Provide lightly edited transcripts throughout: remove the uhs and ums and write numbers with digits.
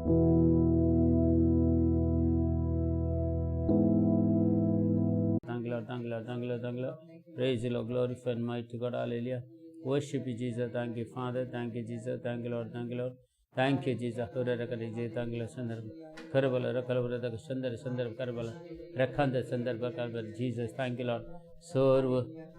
Thank you, Lord. Thank you, Lord. Thank you, Lord. Thank you, Lord. Praise you, Lord. Glorify and mighty God. Hallelujah. Worship you, Jesus. Thank you, Father. Thank you, Jesus. Thank you, Lord. Thank you, Lord. Thank you, Jesus. Thank you, Lord. Karbala, Rakalabra, Sandar, Sandar, Karbala, Rakhanda, Sandar, Karbala, Jesus. Thank you, Lord. सर्व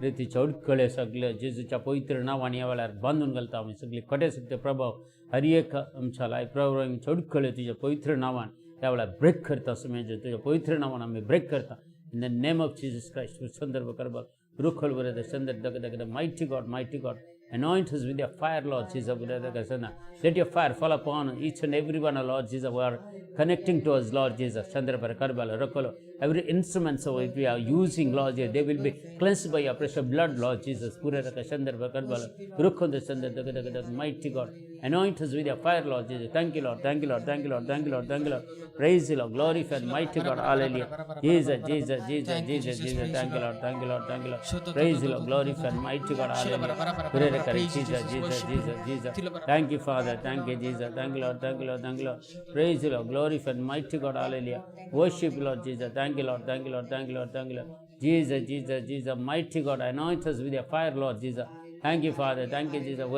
रितीचे अडखळे सगळे जेजूच्या पवित्र नांवान ह्या वेळार बांदून घालता आमी सगळे खटे सगळे प्रभाव हर एक आमच्या लायफ प्रभाव आमचे अडखळे तुज्या पवित्र नांवान ह्या वेळार ब्रेक करता सुमेज तुज्या पवित्र नांवान आमी ब्रेक करता. In the name of Jesus Christ, संदर्भ करबल रुखल बरे संदर्भ दग दग. Mighty God, mighty God, anoint us with your fire, Lord Jesus. Let your fire fall upon each and every one, Lord Jesus, who are connecting to us, Lord Jesus. Every instrument so if we are using, Lord Jesus, they will be cleansed by your precious blood, Lord Jesus. Mighty God, anoint us with your fire, Lord Jesus. Thank you, Lord. Thank you, Lord. Thank you, Lord. Thank you, Lord. Thank you, Lord. Praise you, Lord. Glorify mighty God. Hallelujah. Jesus, Jesus, Jesus, Jesus, Jesus. Thank you, Lord. Thank you, Lord. Thank you, Lord. Praise you, Lord. Glorify mighty God. Hallelujah. Jesus, Jesus, Jesus, Jesus. Thank you, Father. Thank you, Jesus. Thank you, Lord. Thank you, Lord. Thank you, Lord. Praise you, Lord. Glorify mighty God. Hallelujah. Worship you, Lord Jesus. Thank you, Lord. Thank you, Lord. Thank you, Lord. Thank you, Lord. Jesus, Jesus, Jesus. Mighty God. Anoint us with your fire, Lord Jesus. Thank you, Father. Thank you, Jesus.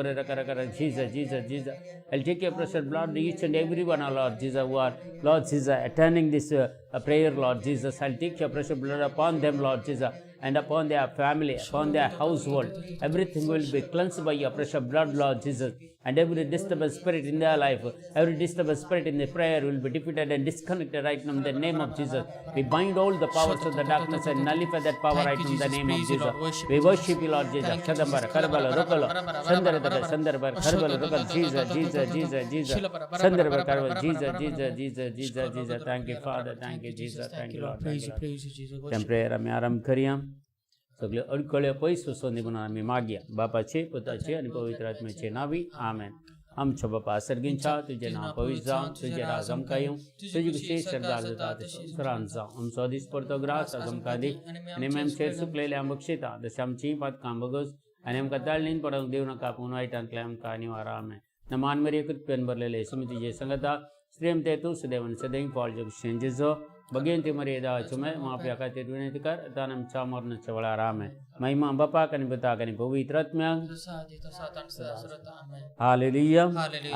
Jesus, Jesus, Jesus. I'll take your precious blood to each and every one, Lord Jesus, who are, Lord Jesus, attending this prayer, Lord Jesus. I'll take your precious blood upon them, Lord Jesus, and upon their family, upon their household. Everything will be cleansed by your precious blood, Lord Jesus. And every disturbance spirit in their life, every disturbance spirit in the prayer will be defeated and disconnected right now in the name of Jesus. We bind all the powers of the darkness and nullify that power right now in the name of Jesus. We worship you, Lord Jesus. Chadambara, Karbala, Rukala, Sandara, Sandarbara, Karbala, Rukala, Jesus, Jesus, Jesus, Jesus. Sandarbara, Karbala, Jesus, Jesus, Jesus, Jesus, Jesus. Thank you, Father. Thank you, Jesus. Thank you, Lord. Thank you, Lord. त्या prayer आमी आरंभ करया. सगळे अडकळे पयस वचोन दी म्हणून आमी मागया बापाचे पुताचे आनी पवित्र आत्म्याचे नावी आमेन. आमच्या बापा सर्गींच्या तुजें नांव पवित्र जावं, तुजें राज आमकां येवं, तुजी खुशी सर्गार जाता तशें संवसारांत जावं. आमचो दिसपडतो ग्रास आज आमकां दी आनी आमी आमचेर सुकलेले आमी बक्षिता जशें आमची पातकां बगस आनी आमकां ताळणीन पडोंक दिवं नाका पूण वायटांतलें आमकां निवारा. आमेन. नमान मरिये कृपेन भरलेले सुमी तुजे संगता स्त्रियम ते तूं सदैवन सदैव फॉल जगशें जेजो भगवंती मर्यादा चुमे माप्या खातीर विनंती कर आतां आमच्या मरणाच्या वेळार. आमेन. महिमा बापाक आनी पुताक आनी पवित्र आत्म्याक. Hallelujah,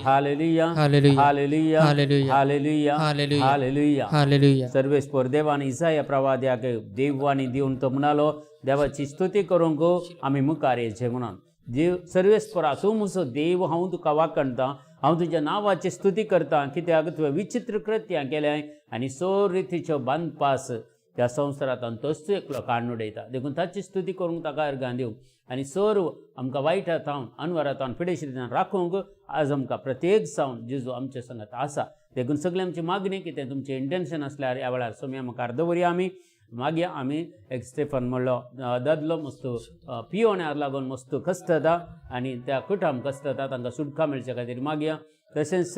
hallelujah, hallelujah, hallelujah, hallelujah. Hallelujah. सर्वेस्पर देवान इसाया प्रवाद्याक देवानी दिवन तो म्हणालो देवाची स्तुती करूंक आमी मुखार येचे म्हणून. देव सर्वेस्परा तूं म्हजो देव, हांव तुका वाखणटा, हांव तुज्या नांवाची स्तुती करता, कित्याक तुवें विचित्र कृत्यां केल्याय आनी सोर रितीच्यो बांदपास त्या संवसारांत तोच एकलो काडून उडयता. देखून ताची स्तुती करूंक ताका अर्गां दिवं आनी सर्व आमकां वायटा थावन अनवरा थावन पिडेशितान राखूंक आज आमकां प्रत्येक जावन जेजू आमच्या संगात आसा. देखून सगळें आमची मागणी कितें तुमचें इंटेन्शन आसल्यार ह्या वेळार सोम्या मुखार दवरया. आमी मागीर आमी एक स्टेफन म्हणलो दादलो मस्त पियोण्याक लागून मस्त कश्टता आनी त्या कुटाम कश्टता तांकां सुटका मेळच्या खातीर मागया. तशेंच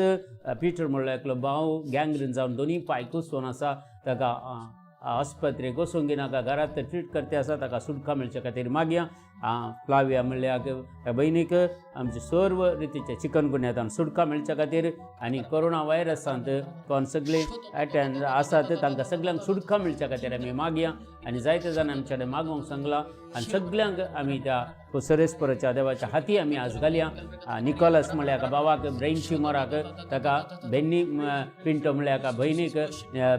पिटर म्हणलो एकलो भाव गँग्रीन जावन दोनी पांय कुसोवन आसा, ताका आस्पत्रेक वचूंक नाका, घरांत ट्रीट करते आसा, ताका सुटका मेळच्या खातीर मागया. फ्लाविया म्हणल्यार ह्या भयणीक आमचे सर्व रितीचे चिकन गुन्यांतान सुटका मेळच्या खातीर आनी कोरोना व्हायरसांत कोण सगळे एटेंड आसात तांकां सगळ्यांक सुटका मेळच्या खातीर आमी मागया. आनी जायते जाण आमचे कडेन मागूंक सांगलां आनी सगल्यांक आमी त्या सरेस्पराच्या देवाच्या हाती आमी आज घालया. निकोलस म्हणल्यार एका भावाक ब्रेन ट्युमराक, ताका बेन्नी पिंटो म्हणल्यार एका भयणीक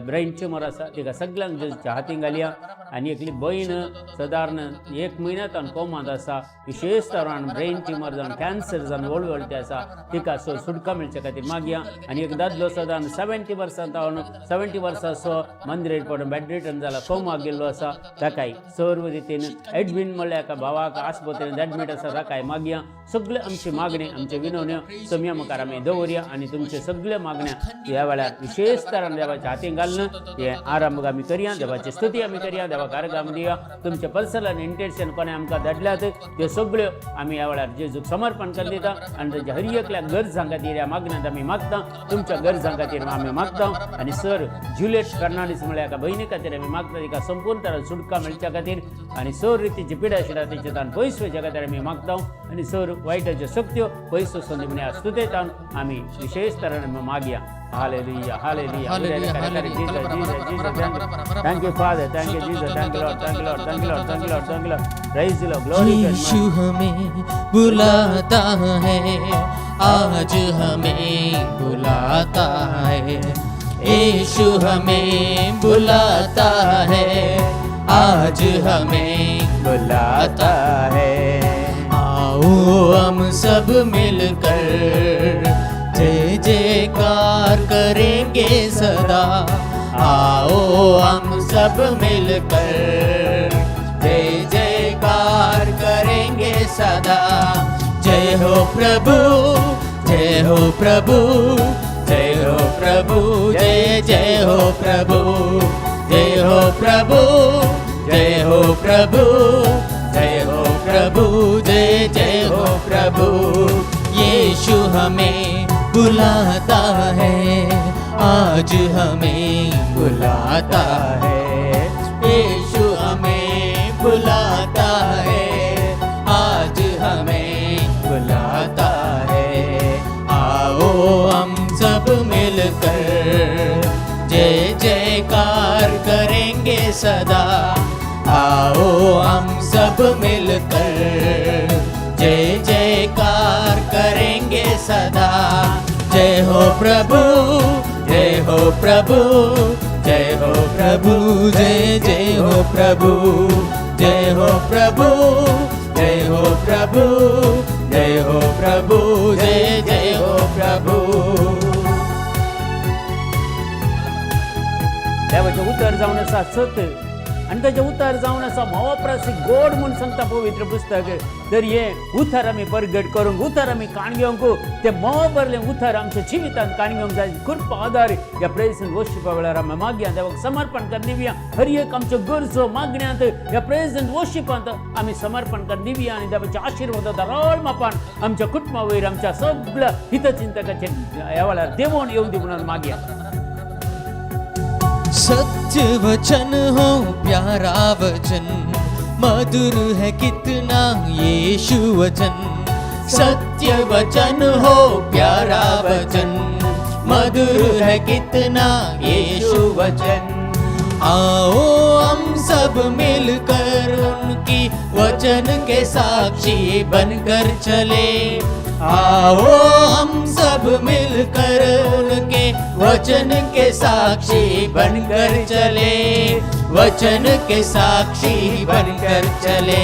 ब्रेन ट्युमर आसा, तिका सगल्यांक जेजूच्या हातीन घालया. आनी एकली भयण सादारण एक म्हयन्यातान कोमांत आसा, विशेष तरान ब्रेन ट्युमर जावन कॅन्सर जावन वळवळते आसा, तिका सुटका मेळच्या खातीर मागया. आनी एक दादलो सादारण 70 वर्सां जावन 70 वर्सांचो मंदिरेर पडून बेड रिटर्न जाला, कोमाक गेल्लो आसा, ताकाय सर्व रितीन एडवीन म्हणल्यार एका भावाक आस्पत्रेंत एडमीट आसा, ताकाय मागया. सगळे आमची मागणी आमचे विनवण्यो सम्या मुखार आमी दवरया आनी तुमचे सगळे मागण्या ह्या वेळार विशेष तरान देवाच्या हातीन घालून हे आरंभ आमी करया. देवाची स्तुती आमी करया, देवाक अर्घ आमी दिया. तुमचे पर्सनल इंटेन्शन कोणें आमकां धाडल्यात त्यो सगळ्यो आमी ह्या वेळार जेजूक समर्पण कर दिता आनी तांच्या हर एकल्या गरजां खातीर ह्या मागण्यांत आमी मागता, तुमच्या गरजां खातीर आमी मागता. आनी सर जुलियट फर्नांडीस म्हळ्यार एका भयणी खातीर आमी मागता, तिका संपूर्ण तरान सुटका मेळच्या खातीर आनी सर रितीची पिडा शिडा तिचे तान पयस वयच्या खातीर आमी मागता आनी सर वायटाच्यो शक्त्यो पयस वचून दी म्हणून ह्या स्तुतेतान आमी विशेष तरान आमी मागया. Hallelujah, hallelujah. Thank you, Father. Thank you, Jesus. Thank you, Lord. Thank you, Lord. Thank you, Lord. Thank you, Lord. Thank you, Lord. Praise the Lord. Glory to यीशु हमें बुलाता है, आज हमें बुलाता है। यीशु हमें बुलाता है, आज हमें बुलाता है। आओ हम सब मिलकर जय जयकार करेंगे सदा। आओ हम सब मिलकर जय जयकार करेंगे सदा। जय हो प्रभु, जय हो प्रभु, जय हो प्रभु, जय जय हो प्रभु, जय हो प्रभु, जय हो प्रभु, जय हो प्रभु, जय जय हो प्रभु। यीशु हमें बुलाता है, आज हमें बुलाता है। यीशु हमें बुलाता है, आज हमें बुलाता है। आओ हम सब मिलकर जय जयकार करेंगे सदा। आओ हम सब मिलकर जय जयकार करेंगे सदा। जय हो प्रभु, जय हो प्रभु, जय हो प्रभु, जय जय हो प्रभु, जय हो प्रभु, जय हो प्रभु, जय हो प्रभु, जय जय हो प्रभु। देवाचें उतर जावन आसा सत आनी ताचें उतर जावन आसा म्होंवाप्रासी गोड म्हूण सांगता पवित्र पुस्तक। तर हें उतर आमी परगट करूंक, उतर आमी काण घेवंक, तें म्होंव भरलें उतर आमच्या जिवितांत काण घेवंक जाय। कृपा आदार ह्या प्रेज आनी वर्शिपा वेळार आमी मागया, देवाक समर्पण कर दिवया। हर एक आमच्यो गरजो मागण्यांत ह्या प्रेज आनी वर्शिपांत आमी समर्पण कर दिवया आनी देवाच्या आशिर्वादा धाराळ मापान आमच्या कुटुंबा वयर आमच्या सगळ्या हितचिंतकाचेर ह्या वेळार देवण येवं दी म्हणून मागया। सत्य वचन हो प्यारा वचन, मधुर है कितना यीशु वचन। सत्य वचन हो प्यारा वचन, मधुर है कितना यीशु वचन। आओ हम सब मिलकर उनकी वचन के साक्षी बनकर चले। आओ हम सब मिलकर उनके वचन के साक्षी बनकर चले, वचन के साक्षी बनकर चले।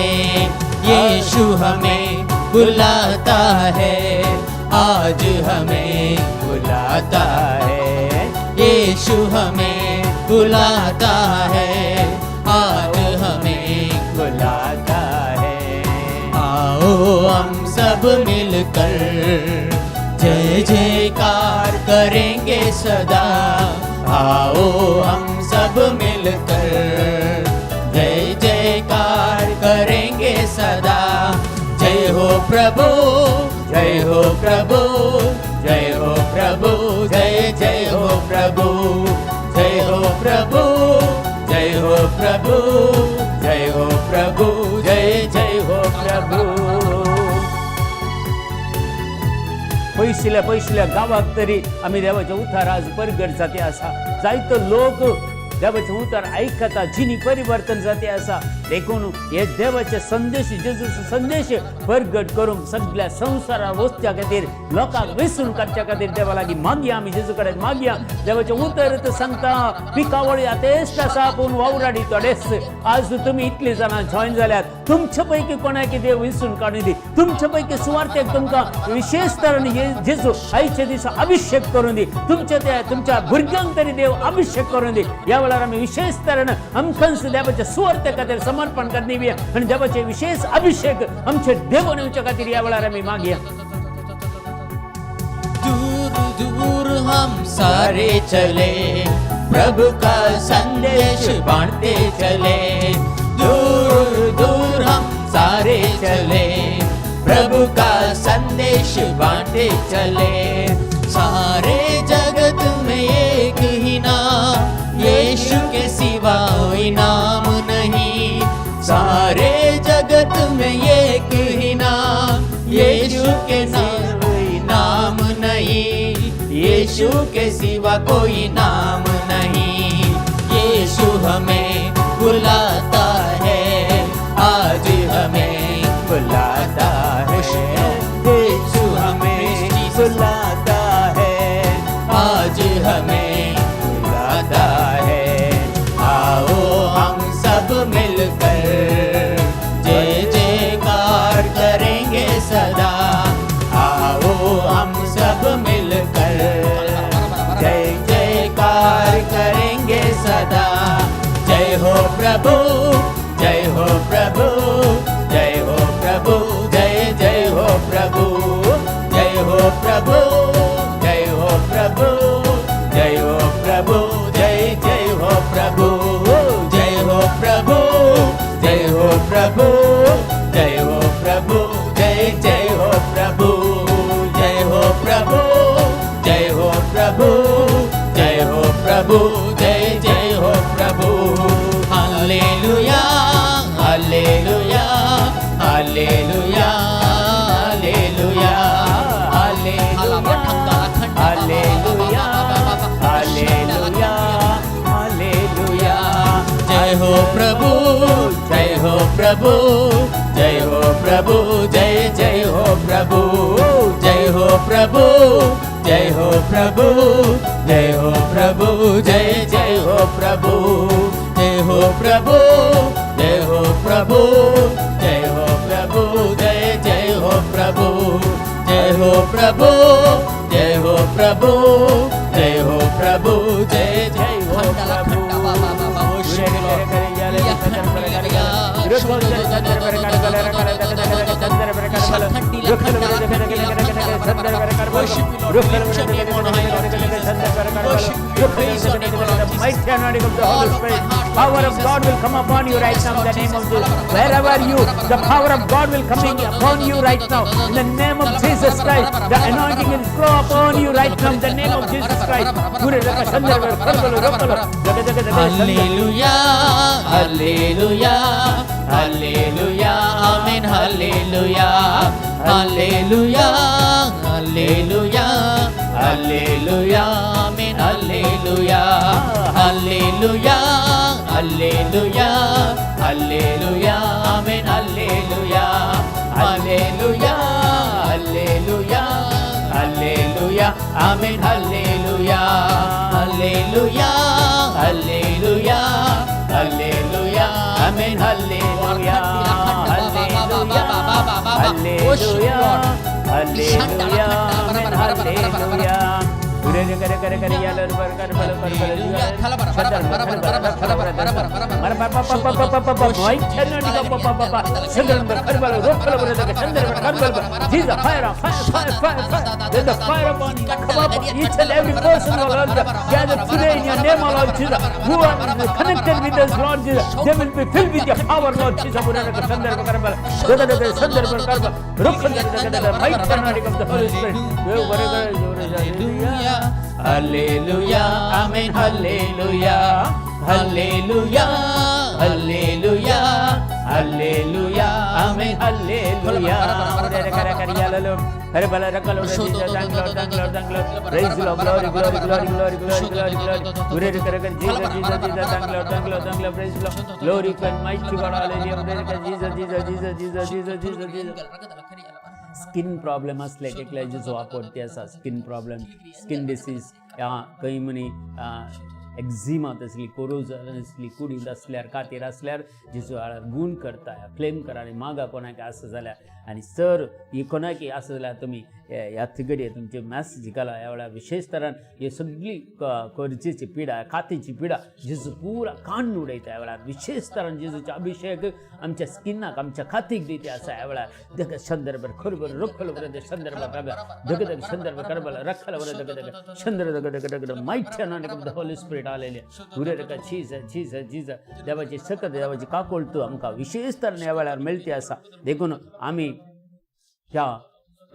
यीशु हमें बुलाता है, आज हमें बुलाता है। यीशु हमें बुलाता है, आज हमें बुलाता है। आओ हम सब मिलकर जय जयकार करेंगे सदा। आओ हम सब मिलकर जय जयकार करेंगे सदा। जय हो प्रभु, जय हो प्रभु, जय हो प्रभु, जय जय हो प्रभु, जय हो प्रभु, जय हो प्रभु, जय हो प्रभु, जय जय हो प्रभु। पयशिल्या पयशिल्या गांवाक तरी आमी देवाचें उतार आज परगट जाती आसा। जायतो लोक देवाचें उतार आयकता, जिनी परिवर्तन जाती आसा। देखून हे देवाचे संदेश, जेजूचो संदेश परगट करूंक सगळ्या संवसारार वचच्या खातीर, लोकांक वेसून काडच्या खातीर देवा लागीं मागया, आमी जेजू कडेन मागया। देवाचें उतर तर सांगता, पिकावळी आतेच आसा पूण वावराडी थोडेच। आज तुमी इतली जाणां जॉयन जाल्यात, तुमचे पैकी कोणाक देव विसून काडून दी, तुमचे पैकी सुवार्थेक तुमकां विशेष तरेन जेजू आयच्या दिसा अभिषेक करून दी, तुमच्या त्या तुमच्या भुरग्यांक तरी देव अभिषेक करून दी। ह्या वेळार आमी विशेष तरेन आमकांच देवाच्या सुवार्थे खातीर समर्पण कर दिवया आनी देवाचे विशेष अभिषेक आमचे देवून येवच्या खातीर ह्या वेळार आमी मागया। दूर दूर हम सारे चले, प्रभु का संदेश बांटते चले। दूर दूर हम सारे चले, प्रभु का संदेश बांटते चले। सारे जगत में एक ही नाम, यीशु के सिवा कोई नाम नहीं। सारे जगत में एक ही नाम, यीशु के सिवा कोई नाम नहीं। यीशु यीशु के सिवा कोई नाम नहीं। यीशु हमें बुलाता है, आज हमें बुलाता है। यीशु हमें बुलाता है, आज हमें बुलाता है। आओ हम सब मिलकर जय जयकार करेंगे सदा। आओ हम सब मिलकर जय जयकार करेंगे सदा। जय हो प्रभु, जय हो प्रभु, जय हो प्रभु, जय जय हो प्रभु, जय हो प्रभु, जय हो प्रभु, जय हो प्रभु, जय जय हो प्रभु, जय हो प्रभु, जय हो प्रभु, जय हो प्रभु, जय जय हो प्रभु, जय हो प्रभु, जय हो प्रभु, जय हो प्रभु, जय जय हो प्रभु। Hallelujah, hallelujah, hallelujah, hallelujah, hallelujah, hallelujah, hallelujah, hallelujah. जय हो प्रभु, जय हो प्रभु, जय हो प्रभु, जय जय हो प्रभु, जय हो प्रभु, जय हो प्रभु, जय हो प्रभु, जय जय हो प्रभु, जय हो प्रभु, जय हो प्रभु, जय हो प्रभु, जय जय हो प्रभु, जय हो प्रभु, जय हो प्रभु, जय हो प्रभु, जय जय हो प्रभु। Mighty anointing of the Holy Spirit. Power of God will come upon you right now in the name of Jesus. Wherever you, the power of God will come in upon you right now in the name of Jesus Christ. The anointing will flow upon you right now in the name of Jesus Christ. Hallelujah, hallelujah, hallelujah, amen, hallelujah, hallelujah, hallelujah, hallelujah, amen, hallelujah, hallelujah, hallelujah, hallelujah, amen, hallelujah, hallelujah, hallelujah, hallelujah, amen, hallelujah, hallelujah, hallelujah, hallelujah, amen, hallelujah, hallelujah, hallelujah, hallelujah, hallelujah. Jesus, fire, fire, fire, fire, fire. Let the fire upon you come up each and every person, O Lord, gathered today in your name, O Lord Jesus, who are connected with us, Lord Jesus. They will be filled with your power, Lord Jesus. Mighty anointing of the Holy Spirit. Hallelujah, amen, hallelujah, hallelujah, hallelujah, hallelujah, amen, hallelujah. Praise the Lord, glory, glory, glory, glory, glory, glory, glory. Jesus, Jesus, Jesus, thank Lord, thank Lord, thank Lord, praise the Lord. Glory and mighty God, hallelujah. Jesus, Jesus, Jesus, Jesus, Jesus, Jesus, Jesus. Skin problem आसले एकले Jeju वापरती आसा skin problem, skin disease या खंय म्हणी eczema तसली कोरोज आसली कुडींत आसल्यार कातीर आसल्यार जेजू आळार गूण करता, फ्लेम करा आनी मागा कोणाक आसा जाल्यार. आनी सर ही कोणाक आसा जाल्यार तुमी ह्या तिगडे तुमचे मॅसेज घाला. ह्या वेळार विशेष तरान ही सगळी कोरजेची पिडा, कातीची पिडा जेजू पुरा काडून उडयता. ह्या वेळार विशेष तरान जेजूचे अभिषेक आमच्या स्किनाक, आमच्या कातीक दिता आसा. ह्या वेळार धग संदर्भ खरबर रखल बरं संदर्भ धग धग संदर्भ करबल रखल बरं धग धग चंद्र धग धग धग mighty anointing of the Holy Spirit आलेले उरे चीज चीज चीज देवाची सकत, देवाची काकोळतू आमकां विशेष तरान ह्या वेळार मेळटी आसा. देखून आमी ह्या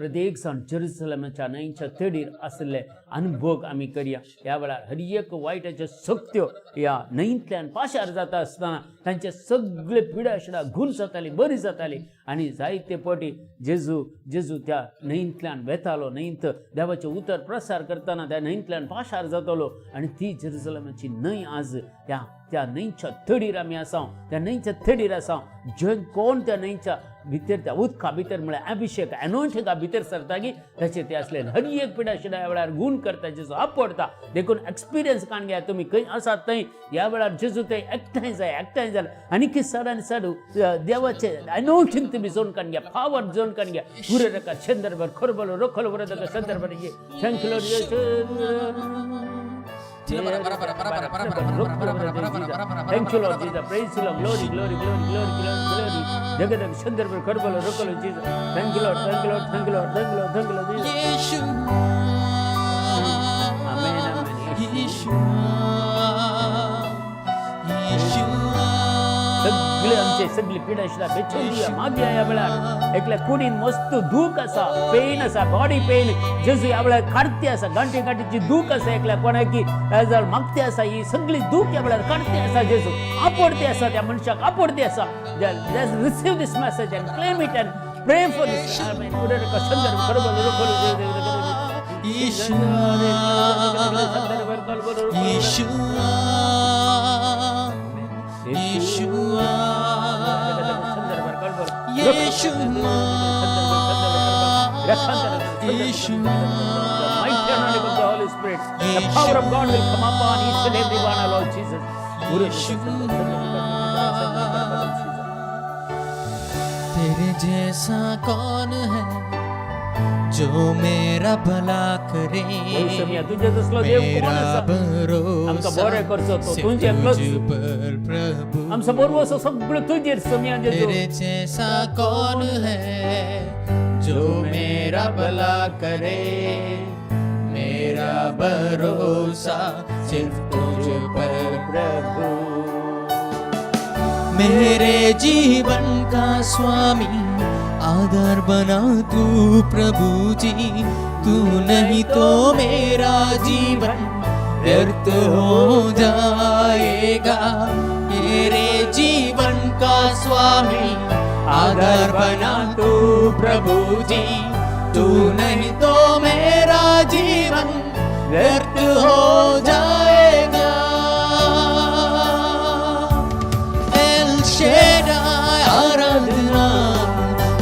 प्रत्येक जाण जेरुसलमाच्या न्हंयच्या तडीर आशिल्ले अनुभोग आमी करया. ह्या वेळार हर एक वायटाच्यो शक्त्यो ह्या न्हंयतल्यान पाशार जाता आसतना तांचे सगळे पिडा शिडा गुण जाताली, बरी जाताली. आनी जायते पटी जेजू जेजू त्या न्हंयतल्यान वेतालो, न्हंयत देवाचें उतर प्रसार करतना त्या न्हंयतल्यान पाशार जातालो. आनी ती जेरुसलमाची न्हंय आज त्या त्या न्हंयच्या तडीर आमी आसा, त्या न्हंयच्या तडीर आसा. जे कोण त्या न्हंयच्या भितर त्या उदका भितर म्हळ्यार अभिशेक एनोइंटिंगा भितर सरता की ताचे ते असले हर एक पिडा शिडा ह्या वेळार गूण करता, जेजू आपडता. देखून एक्सपिरियन्स काण घेया तुमी खंय आसात थंय. ह्या वेळार जेजू थंय एकठांय जाय, एकठांय जाले आनी की चड आनी चड देवाचे एनोइंटींग तुमी जोन काण घ्या, पावर जोन काण घ्या. पुरे रका चंद्रभर खरबलो रखल बरो संदर्भ. Thank you. Thank you, Lord Jesus. Praise you, Lord. Glory, glory, glory, glory, glory, glory. जगदग संदर्भ करबलो रखलो Jesus. Thank you, Lord. Thank you, Lord. Thank you, Lord. Thank you, Lord. Thank you, Lord Jesus. Yeshu. Amen, amen. Yeshua, Yeshua. सगळे आमचे सगळी पिडा Shida बेचून दिया मागया. ह्या वेळार एकल्या कुडीन मस्त दूख आसा, पेन आसा, बॉडी पेन, जेजू ह्या वेळार काडते आसा. गांठी गांठीची दूख आसा एकल्या कोणाकी जाल्यार मागते आसा. ही सगळी दूख ह्या वेळार काडते आसा जेजू, आपडते आसा, त्या मनशाक आपडते आसा. Receive this message and claim it and pray for this. Yeshua, Yeshua, Yeshua, Yeshua, Yeshua. Mighty anointing of the Holy Spirit. The power of God will come upon each and every one, our Lord Jesus. तेरे जैसा कौन है जो मेरा भला करे? सोमया, तुझे तसलो देव कोण मेरा आसा? आमकां भरोसा बरें करचो तो सिर्फ तुजें एकलोच. तुझ पर प्रभु. आमचो बरवसो सगळो तुजेर सोमया जेजू. तेरे जैसा कौन है जो मेरा भला करे? मेरा भरोसा सिर्फ तुझ पर प्रभु. मेरे जीवन का स्वामी, आधार बना तू प्रभु जी. तू नहीं तो मेरा जीवन व्यर्थ हो जाएगा. मेरे जीवन का स्वामी, आधार बना तू प्रभु जी. तू नहीं तो मेरा जीवन व्यर्थ हो जाएगा. एल शेडाई आराधना,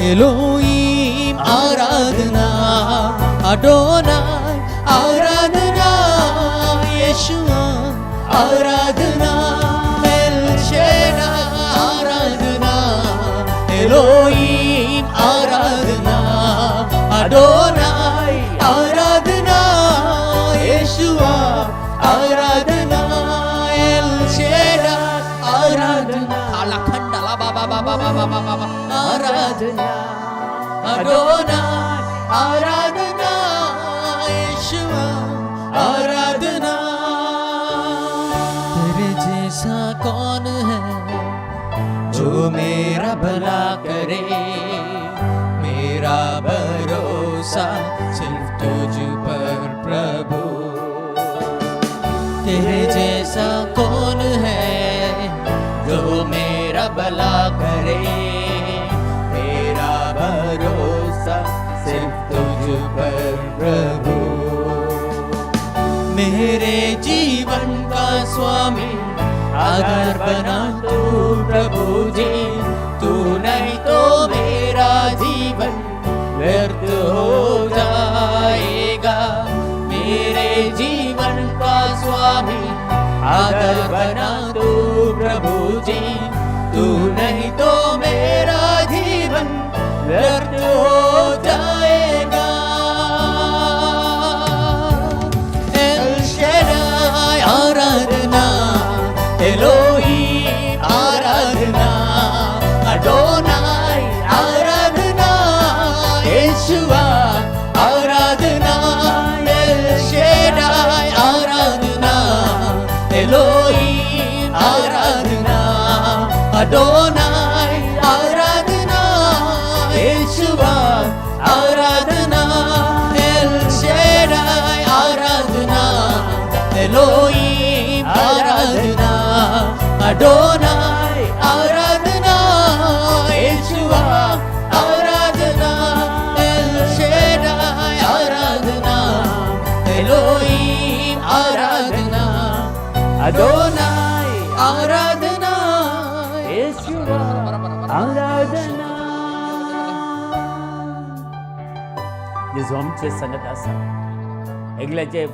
एलोहीम आराधना, अडोनाई आराधना, यीशुआ आराधना. एल शेडाई आराधना, एलोहीम आराधना, अडोनाई आराधना, यीशुआ आराधना. एल शेडाई आराधना, खंडाला बाबा बाबा बाबा बाबा आराधना, अडोनाई आराधना, यीशुआ आराधना. तेरे जैसा कौन है जो मेरा भला करे? मेरा भरोसा सिर्फ तुझ पर प्रभु. तेरे जैसा कौन है जो मेरा भला करे? मेरा भरोसा सिर्फ तुझ पर प्रभु. मेरे जीवन का स्वामी, आधार बना तू प्रभु जी. तू नहीं तो मेरा जीवन व्यर्थ हो जाएगा. मेरे जीवन का स्वामी, आधार बना तू प्रभु जी. तू नहीं तो मेरा जीवन व्यर्थ हो जाएगा. एल शेडाई आराधना, एलोहीम आराधना, अडोनाई आराधना, यीशुआ आराधना. एल शेडाई आराधना, एलोहीम आराधना, अडोनाई आराधना, यीशुआ. येशुआ आराधना. जेजू आमचे संगत आसा. एकल्याचे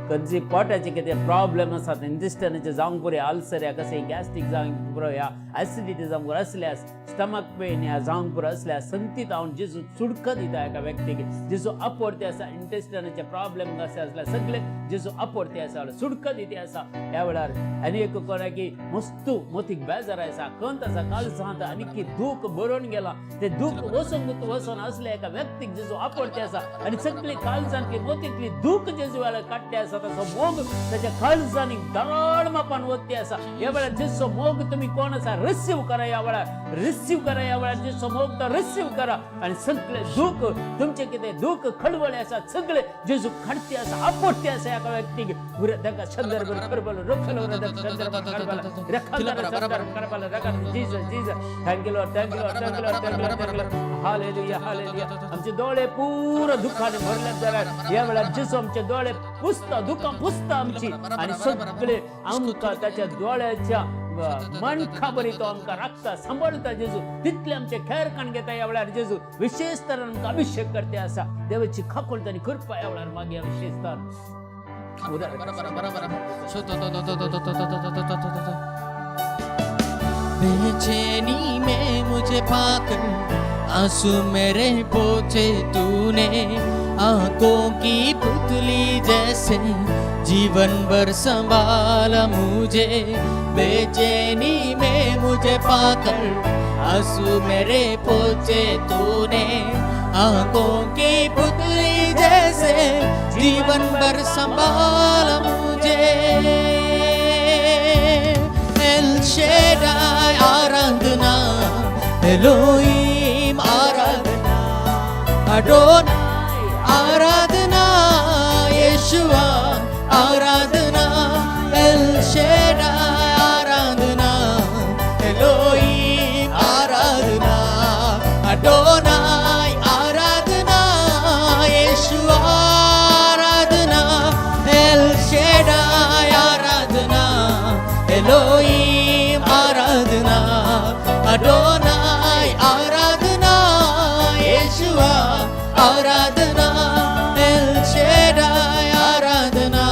खंयची पोटाचे कितें प्रॉब्लेम आसा, इंटेस्टायनाचे जावंक पुरो, अल्सर या कशें गॅस्ट्रीक जावंक पुरो, ह्या एसिडिटी जावंक पुरो, असल्या स्टमक पेन ह्या जावंक पुरो, असल्या संतीत हांव जेजू सुडक दिता एका व्यक्तीक. जेजू आपोरते आसा. इंटेस्टायनाचे प्रॉब्लेम कशें आसल्यार सगळे जेजू आपोरते आसा, सुडक दिते आसा ह्या वेळार. आनी एक कोणाकी मस्तू मोतीक बेजार आसा, खंत आसा, काळजांत आनी की दूख भरून गेला, ते दूख वचून वचून असल्या एका व्यक्तीक जेजू आपोरते आसा आनी सगळी काळजांतली मोतींतली दूख जेजू वेळार काडटे आसा. ताचो मोग ताच्या काळजांनी दराळ मापान वत्ते आसा ह्या वेळार. जेजूचो मोग तुमी कोण आसा रिसीव करा ह्या वेळार, रिसीव करा ह्या वेळार. जेजूचो मोग तो रिसीव करा आनी सगळे दूख तुमचे कितें दूख खळबळे आसा सगळे जेजू काडते आसा, आपोडते आसा एका व्यक्तीक. ताका संदर्भ करबलो रखलो संदर्भ करबलो रखल रखल. Jesus, Jesus, thank you Lord, thank you Lord, thank you Lord, thank you Lord, thank you Lord. Hallelujah, hallelujah. आमचे दोळे पुरो दुःखाने भरले जाल्यार ह्या वेळार जेजू आमचे दोळे पुसता, दुकां पुसता आमची आनी सगळे आमकां ताच्या दोळ्याच्या मणखा बरी तो आमकां राखता, सांबाळता जेजू. तितले आमचे खेर काण घेता ह्या वेळार जेजू. विशेष तरान आमकां अभिषेक करते आसा. देवाची खाकोळ आनी कृपा ह्या वेळार मागया विशेष तर. बरं बरं बरं बरं सो तो तो तो तो तो तो तो तो तो तो तो तो. बेचैनी में मुझे पाकर आंसू मेरे पोछे तूने, आंखों की पुतली जैसे जीवन भर संभाला मुझे. बेचैनी में मुझे पाकर आंसू मेरे पोछे तूने, आंखों की पुतली जैसे जीवन भर संभाला मुझे. एल शेडाय आराधना, एलोहिम आराधना, अडोनाय आराधना, येशुआ आराधना. एल शेडाय आराधना, एलोहिम आराधना, अडोनाय आराधना, येशुआ आराधना. एल शेडाय आराधना, एलोहिम आराधना, अडोनाय आराधना, येशुआ आराधना. एल शेडाय आराधना,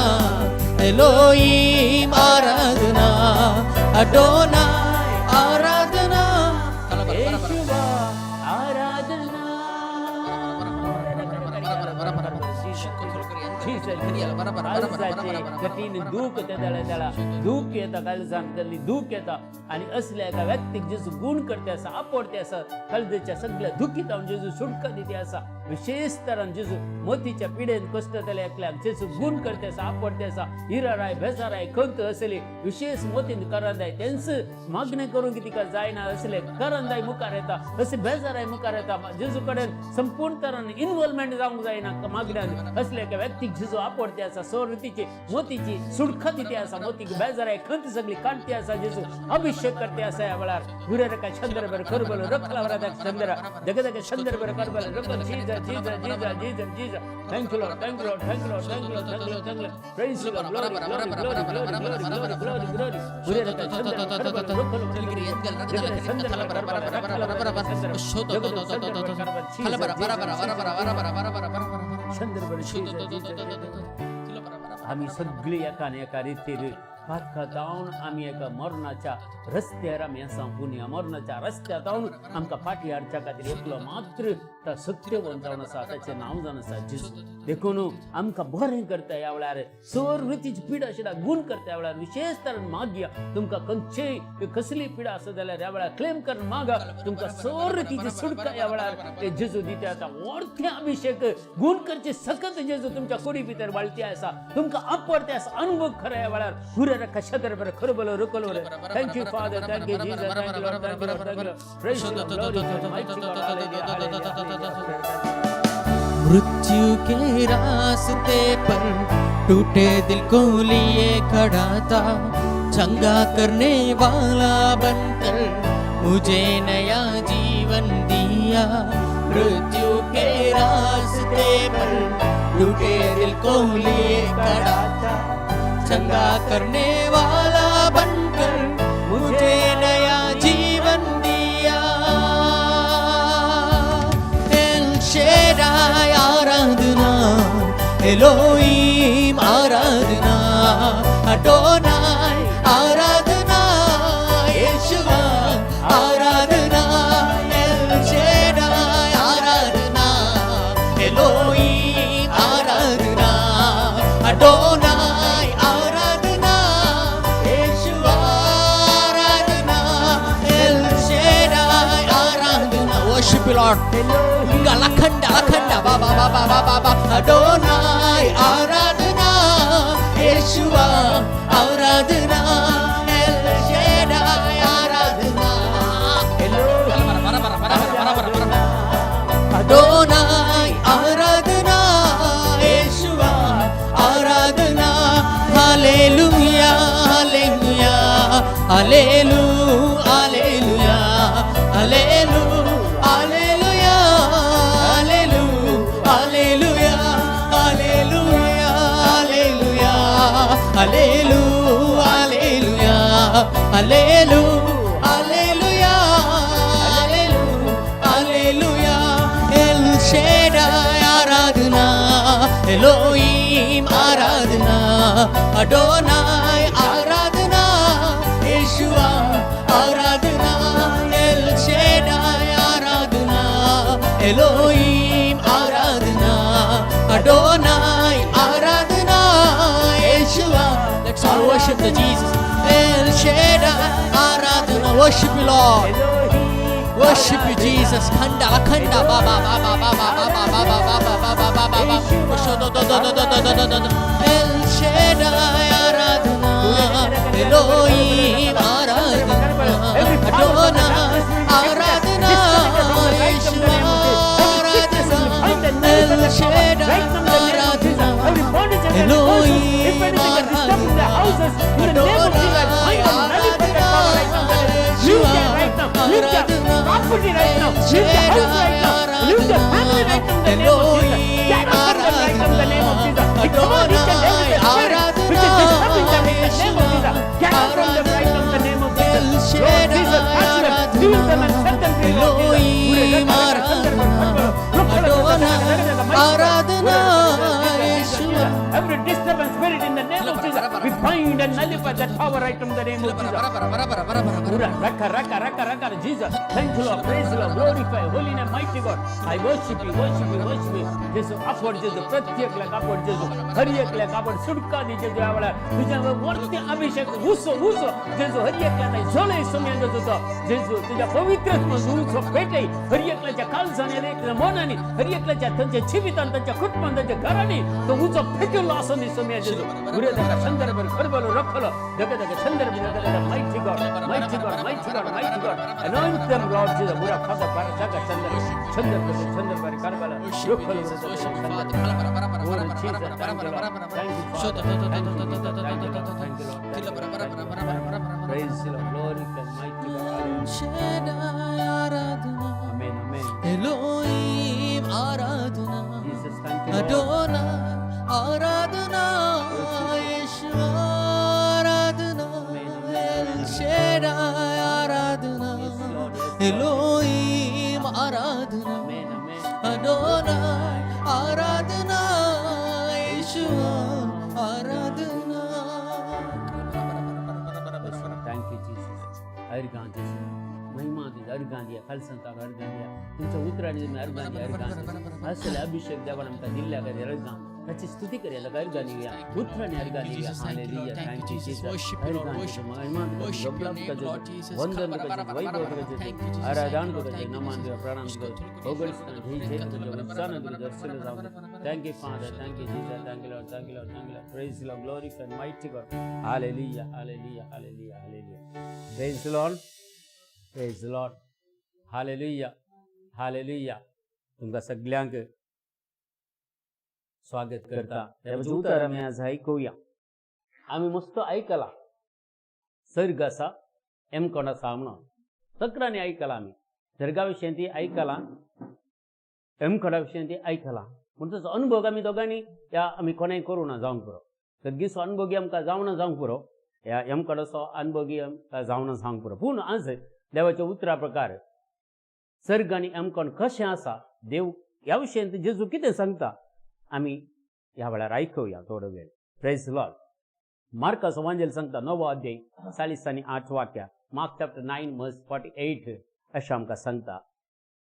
एलोहिम आराधना, अडोनाय आराधना. येशुआ आराधना. काळजाचे कठीण दूख ते त्याला दूख येता, काळजान कसली दूख येता आनी असल्या एका व्यक्तीक जेजू गुण करते आसा, आपोडते आसा. काळजाच्या सगळ्या दुखीत हांव जेजू सुटका दिते आसा. विशेष तरान जेजू मोतीच्या पिडेन कश्ट जाल्या एकल्याक जेजू गुण करते आसा, आपोडते आसा. इराराय बेजाराय खंत असली विशेष मोतीन करंदाय तेंच मागणें करूंक तिका जायना असले करंदाय मुखार येता, असे बेजाराय मुखार येता. जेजू कडेन संपूर्ण तरान इन्वॉल्वमेंट जावंक जायना मागण्यान, असले एका व्यक्तीक जेजू आपोडते आसा. सो रितीची मोतीची सुडखा दिते आसा. मोतीक बेजाराय खंत सगळी काडते आसा जेजू, अभिषेक करते आसा ह्या वेळार. गुरेरका चंद्र करबल रखला वरादा चंद्र जग जग चंद्र करबल रखल. Jesus, Jesus, Jesus, Jesus, Jesus, thank you Lord, thank you Lord, thank you Lord, thank you Lord, thank you Lord, thank you Lord. Praise you Lord. Glory, glory, glory, glory, glory, glory, glory, glory. गुरेरका चंद्र करबल रखल जग चंद्र करबल रखला वरादा चंद्र जग चंद्र करबल. चंद्र Jesus, Jesus. आमी सगळी एकान एका रितीर खात जावन आमी एका मरणाच्या रस्त्यार आमी आसा. पुण्या मरणाच्या रस्त्यार जावन आमकां फाटी हाडच्या खातीर एकलो मात्र तो सत्यवंत जावन आसा. ताचें नांव जावन आसा जेजू. देखून आमकां बरें करता ह्या वेळार. सर्व रितीची पिडा आशिल्ल्या गुण करता ह्या वेळार. विशेष तरेन मागया. तुमकां खंयचेय कसली पिडा आसा जाल्यार ह्या वेळार क्लेम करून मागा. तुमकां सर्व रितीची सुटका ह्या वेळार ते जेजू दिता आसा. वर्थे अभिषेक गुण करचे सकत जेजू तुमच्या कुडी भितर वाळते आसा. तुमकां आपडते आसा. अनुभव खरा ह्या वेळार. गुरे कशा बरं खरं बोलो रुकलो. Thank you Father, thank you Jesus, thank you Lord, thank you Lord, thank you. Praise you Lord, mighty God. Hallelujah, hallelujah. मृत्यु के रास्ते पर टूटे दिल को लिए खड़ा था, चंगा करने वाला बनकर मुझे नया जीवन दिया. मृत्यु के रास्ते पर टूटे दिल को लिए खड़ा था, चंगा करने वाला बनकर मुझे नया जीवन दिया. एलोहिम आराधना, अडोनाय आराधना, येशुआ आराधना, एल शेडाय आराधना, एलोहिम आराधना, अडोनाय आराधना, येशुआ आराधना, एल शेडाय आराधना. Worship you, Lord. Galakanda Akhanda Baba Baba Baba Baba Adonai Aradhana, Yeshua Aradhana, El Shaddai Aradhana, Adonai Aradhana, Yeshua Aradhana. Hallelujah, hallelujah, hallelujah, hallelujah, hallelujah, hallelujah, hallelujah, hallelujah, hallelujah, hallelujah, hallelujah, hallelujah, hallelujah, hallelujah. El Shaddai Aradhana, Elohim Aradhana, Adonai Aradhana, Yeshua Aradhana, El Shaddai Aradhana, Elohim Aradhana, Adonai Aradhana, Yeshua. Let's all worship the Jesus. El Shaddai Aradhana. Worship you, Lord. Worship you, Jesus. Khanda, Akhanda, Baba, Baba, Baba, Baba, Baba, Baba, Baba, Baba, Baba. Do, do, do, do, do, do, do, do, do. El Shaddai Aradhana, Elohim Aradhana, Adonai Aradhana, Yeshua Aradhana, El Shaddai Aradhana, Elohim Aradhana, Adonai Aradhana, Yeshua Aradhana, El Shaddai Aradhana, Elohim Aradhana, Adonai Aradhana, Yeshua Aradhana, El Shaddai Aradhana, Elohim Aradhana, Adonai Aradhana, Yeshua. Every disturbance spirit in the name of Jesus, we bind and nullify that power right from the name of Jesus. Raka, raka, raka, raka, Jesus. Thank you, Lord. Praise you, Lord. Glorify, holy name, mighty God. I worship you, worship you, worship you. जेसू आफोड जेसू, प्रत्येकल्याक आफोड जेसू, हर एकल्याक आफोड सुटका दी जेजू. ह्या वेळार तुज्या वरती अभिषेक उसो उसो जेजू, हर एकल्याक झोलय सुम्या जेजू. तो जेजू तुज्या पवित्र उजो पेटय हर एकल्याच्या काळजांनी, हर एकल्या मनांनी, हर एकल्याच्या तांच्या जिवितान, तांच्या कुटुंबान, तांच्या घरांनी तो उजो पेटिल्लो आसून दी सुम्या जेजू. उरे धका संदर्भ खरबलो रखलो धका धका संदर्भ धका धका. Mighty God, mighty God, mighty God, mighty God, anoint them, Lord Jesus. Ura Father para jaga संदर्भ संदर्भ संदर्भ करबला रखलो. Oh, Jesus, thank you, Lord. Thank you, Father. Thank you, Jesus. Thank you, Lord. Thank you, Lord. Thank you, Lord. Thank you, Lord. Praise the Lord. Glory and mighty God. El Shaddai Aradhana, Amen. Amen. Elohim Aradhana, Jesus, thank you, Lord. Adonai Aradhana, Yeshua Aradhana, El Shaddai Aradhana, Yes, Lord. Yes, Lord. Elohim Aradhana, Amen. Amen. Adonai Aradhana, Yeshua Aradhana. Thank you, Jesus. अर्घां जेजू, महिमा तुजी. अर्घां दिया खालसंताक, अर्घां दिया तुमच्या उतरांनी. तुमी अर्घां दिया, अर्घां दिया. असले अभिषेक देवान आमकां दिल्ल्या खातीर अर्घां, ताची स्तुती करया. ताका अर्घां दिवया, उतरांनी अर्घां दिवया. Hallelujah. Thank you, Jesus. अर्घां जेजू, महिमा तुका, गौरव तुका जेजू, वंदन तुका जेजू, वैभव तुका जेजू, आराधन तुका जेजू, नमन तुका, प्रणाम तुका, होगळिस्तान जय जय तुझं, उत्साह तुझं दर्शन जाऊ. Thank you, Father. Thank you, Jesus. Thank you, Lord. Thank you, Lord. Thank you, Lord. Praise the Lord. Glorify mighty God. Hallelujah. Hallelujah. Hallelujah. Hallelujah. Praise the Lord. Praise the Lord. Hallelujah. Hallelujah. तुमकां सगल्यांक स्वागत करता. देवाचें उतर आमी आज आयकुया. आमी मस्त आयकलां, सर्ग आसा, एमकोण आसा म्हणून तक्रांनी आयकलां. आमी सर्गा विशयी ती आयकलां, एमकोणा विशयी ती आयकलां. पूण तसो अनुभव आमी दोगांनी ह्या आमी कोणाय करूं ना जावंक पुरो. सर्गीचो अनुभव आमकां जावना जावंक पुरो, ह्या यमकडाचो अनुभव आमकां जावना जावंक पुरो. पूण आज देवाच्या उतरा प्रकार सर्ग आनी यमकोण कशें आसा, देव ह्या विशयांत जेजू कितें सांगता, आमी ह्या वेळार आयकुया थोडो वेळ. Praise Lord. मार्काचो वांजेल सांगता 9 अध्याय 48 वाक्या, मार्क चॅप्टर 9 वर्स 48 अशें आमकां सांगता,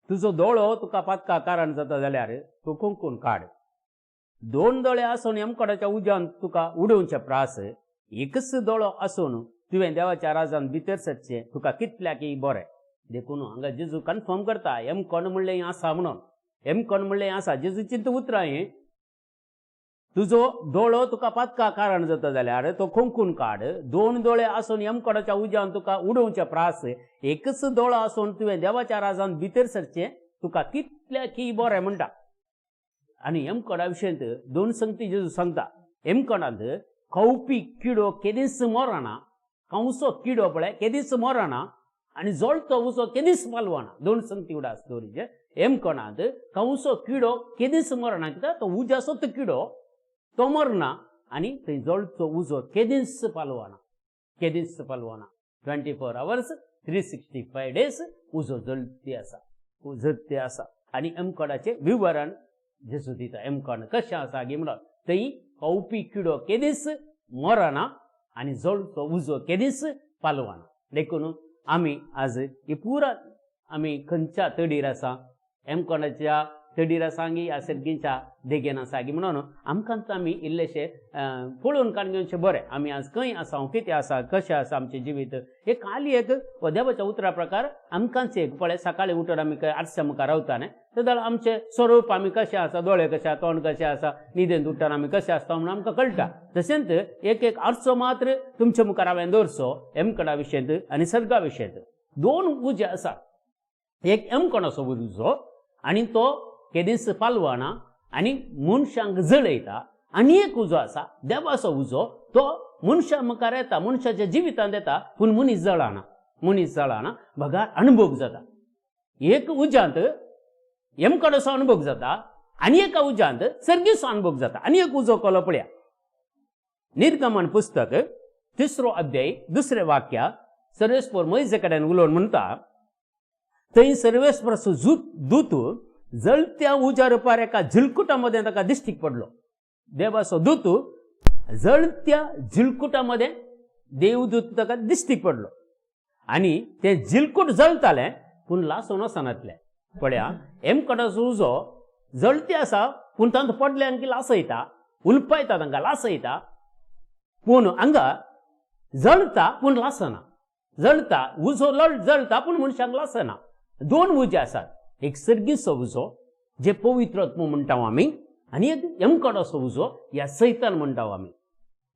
तुजो दोळो तुका पातका कारण जाता जाल्यार तूं कुंकून काड. 2 दोळे आसून यमकडाच्या उज्यान तुका उडोवचे प्रास एकच दोळो आसून तुवें देवाच्या राजान भितर सरचें तुका कितल्याकय बरें. देखून हांगा जेजू कन्फर्म करता यमकोण म्हणलें आसा म्हणून, यमकोण म्हणलें आसा. जेजूची उतरां हें, तुजो दोळो तुका पातका कारण जाता जाल्यार तो खोंकून काड. 2 दोळे आसून यमकडाच्या उज्यान तुका उडोवचे प्रास एकच दोळो आसून तुवें देवाच्या राजान भितर सरचें तुका कितल्याकय बरें म्हणटा. आनी यमकडा विशयांत 2 संगती जेजू सांगता. यमकडांत खावपी किडो केदीच मरना, खावचो किडो पळय केदीच मरना आनी जळतो उजो केदीच पालवना. 2 संगती उडास दवरिचे. यमकणांत खावचो किडो केदीच मरना, कित्याक तो उज्याचो तो किडो तो मरना आनी थंय जळचो उजो केदीच पालवना, केदीच पालवना. 24 hours 365 days उजो जळती आसा, जळती आसा. आनी यमकडाचें विवरण जेजू दिता, यमकण कशें आसा गी म्हणून. थंय खावपी किडो केदीच मरना आनी जळचो उजो केदीच पालवना. देखून आमी आज ही पुरा आमी खंयच्या तडीर आसा, यमकणाच्या तडीर आसा गी ह्या सर्गीच्या देगेन आसा गी म्हणून आमकांच आमी इल्लेशे पळोवन काडून घेवचें बरें. आमी आज खंय आसा, कितें आसा, कशें आसा आमचें जिवीत, हे खाली एक देवाच्या उतरा प्रकार आमकांच एक पळय. सकाळीं उठून आमी आरश्या मुखार रावता न्ही, तेन्ना आमचें स्वरूप आमी कशें आसा, दोळे कशे आसा, तोंड कशें आसा, न्हिदेंत उठ्ठना आमी कशें आसता म्हणून आमकां कळटा. तशेंच एक एक आरसो मात्र तुमच्या मुखार हांवें दवरचो यमकणा विशयांत आनी सर्गा विशयांत. 2 उजे आसा, एक यमकणाचो उजो आनी तो केदीच पालवना आनी मनशांक जळयता, आनी एक उजो आसा देवाचो उजो, तो मनशा मुखार येता, मनशाच्या जिवितांत येता, पूण मनीस जळना, मनीस जळना, बगार अणभोग जाता. एक उज्यांत यमकडाचो अणभोग जाता आनी एका उज्यांत सर्गीचो अणभोग जाता. आनी एक उजो कोलो पळया, निर्गमन पुस्तक 3 अध्याय 2 वाक्या, सर्वेस्पर मोयजे कडेन उलोवन म्हणटा, थंय सर्वेस्पराचो दूत जळत्या उज्या रुपार एका झिलकुटा मदें ताका दिश्टीक पडलो. देवाचो दूत जळत्या झिलकुटा मदें देवदूत ताका दिश्टीक पडलो आनी तें झिलकूट जळतालें पूण लासून वचनातलें. पळया, यमकडाचो उजो जळते आसा पूण तांकां पडले आणखी लासयता, उलपायता, तांकां लासयता, पूण हांगा जळता पूण लासना. जळता उजो जळता पूण मनशांक लासना. 2 उजे आसात, एक सर्गीचो उजो जे पवित्र आत्मो म्हणटा आमी आनी एक यमकडाचो उजो ह्या सैतान म्हणटा आमी.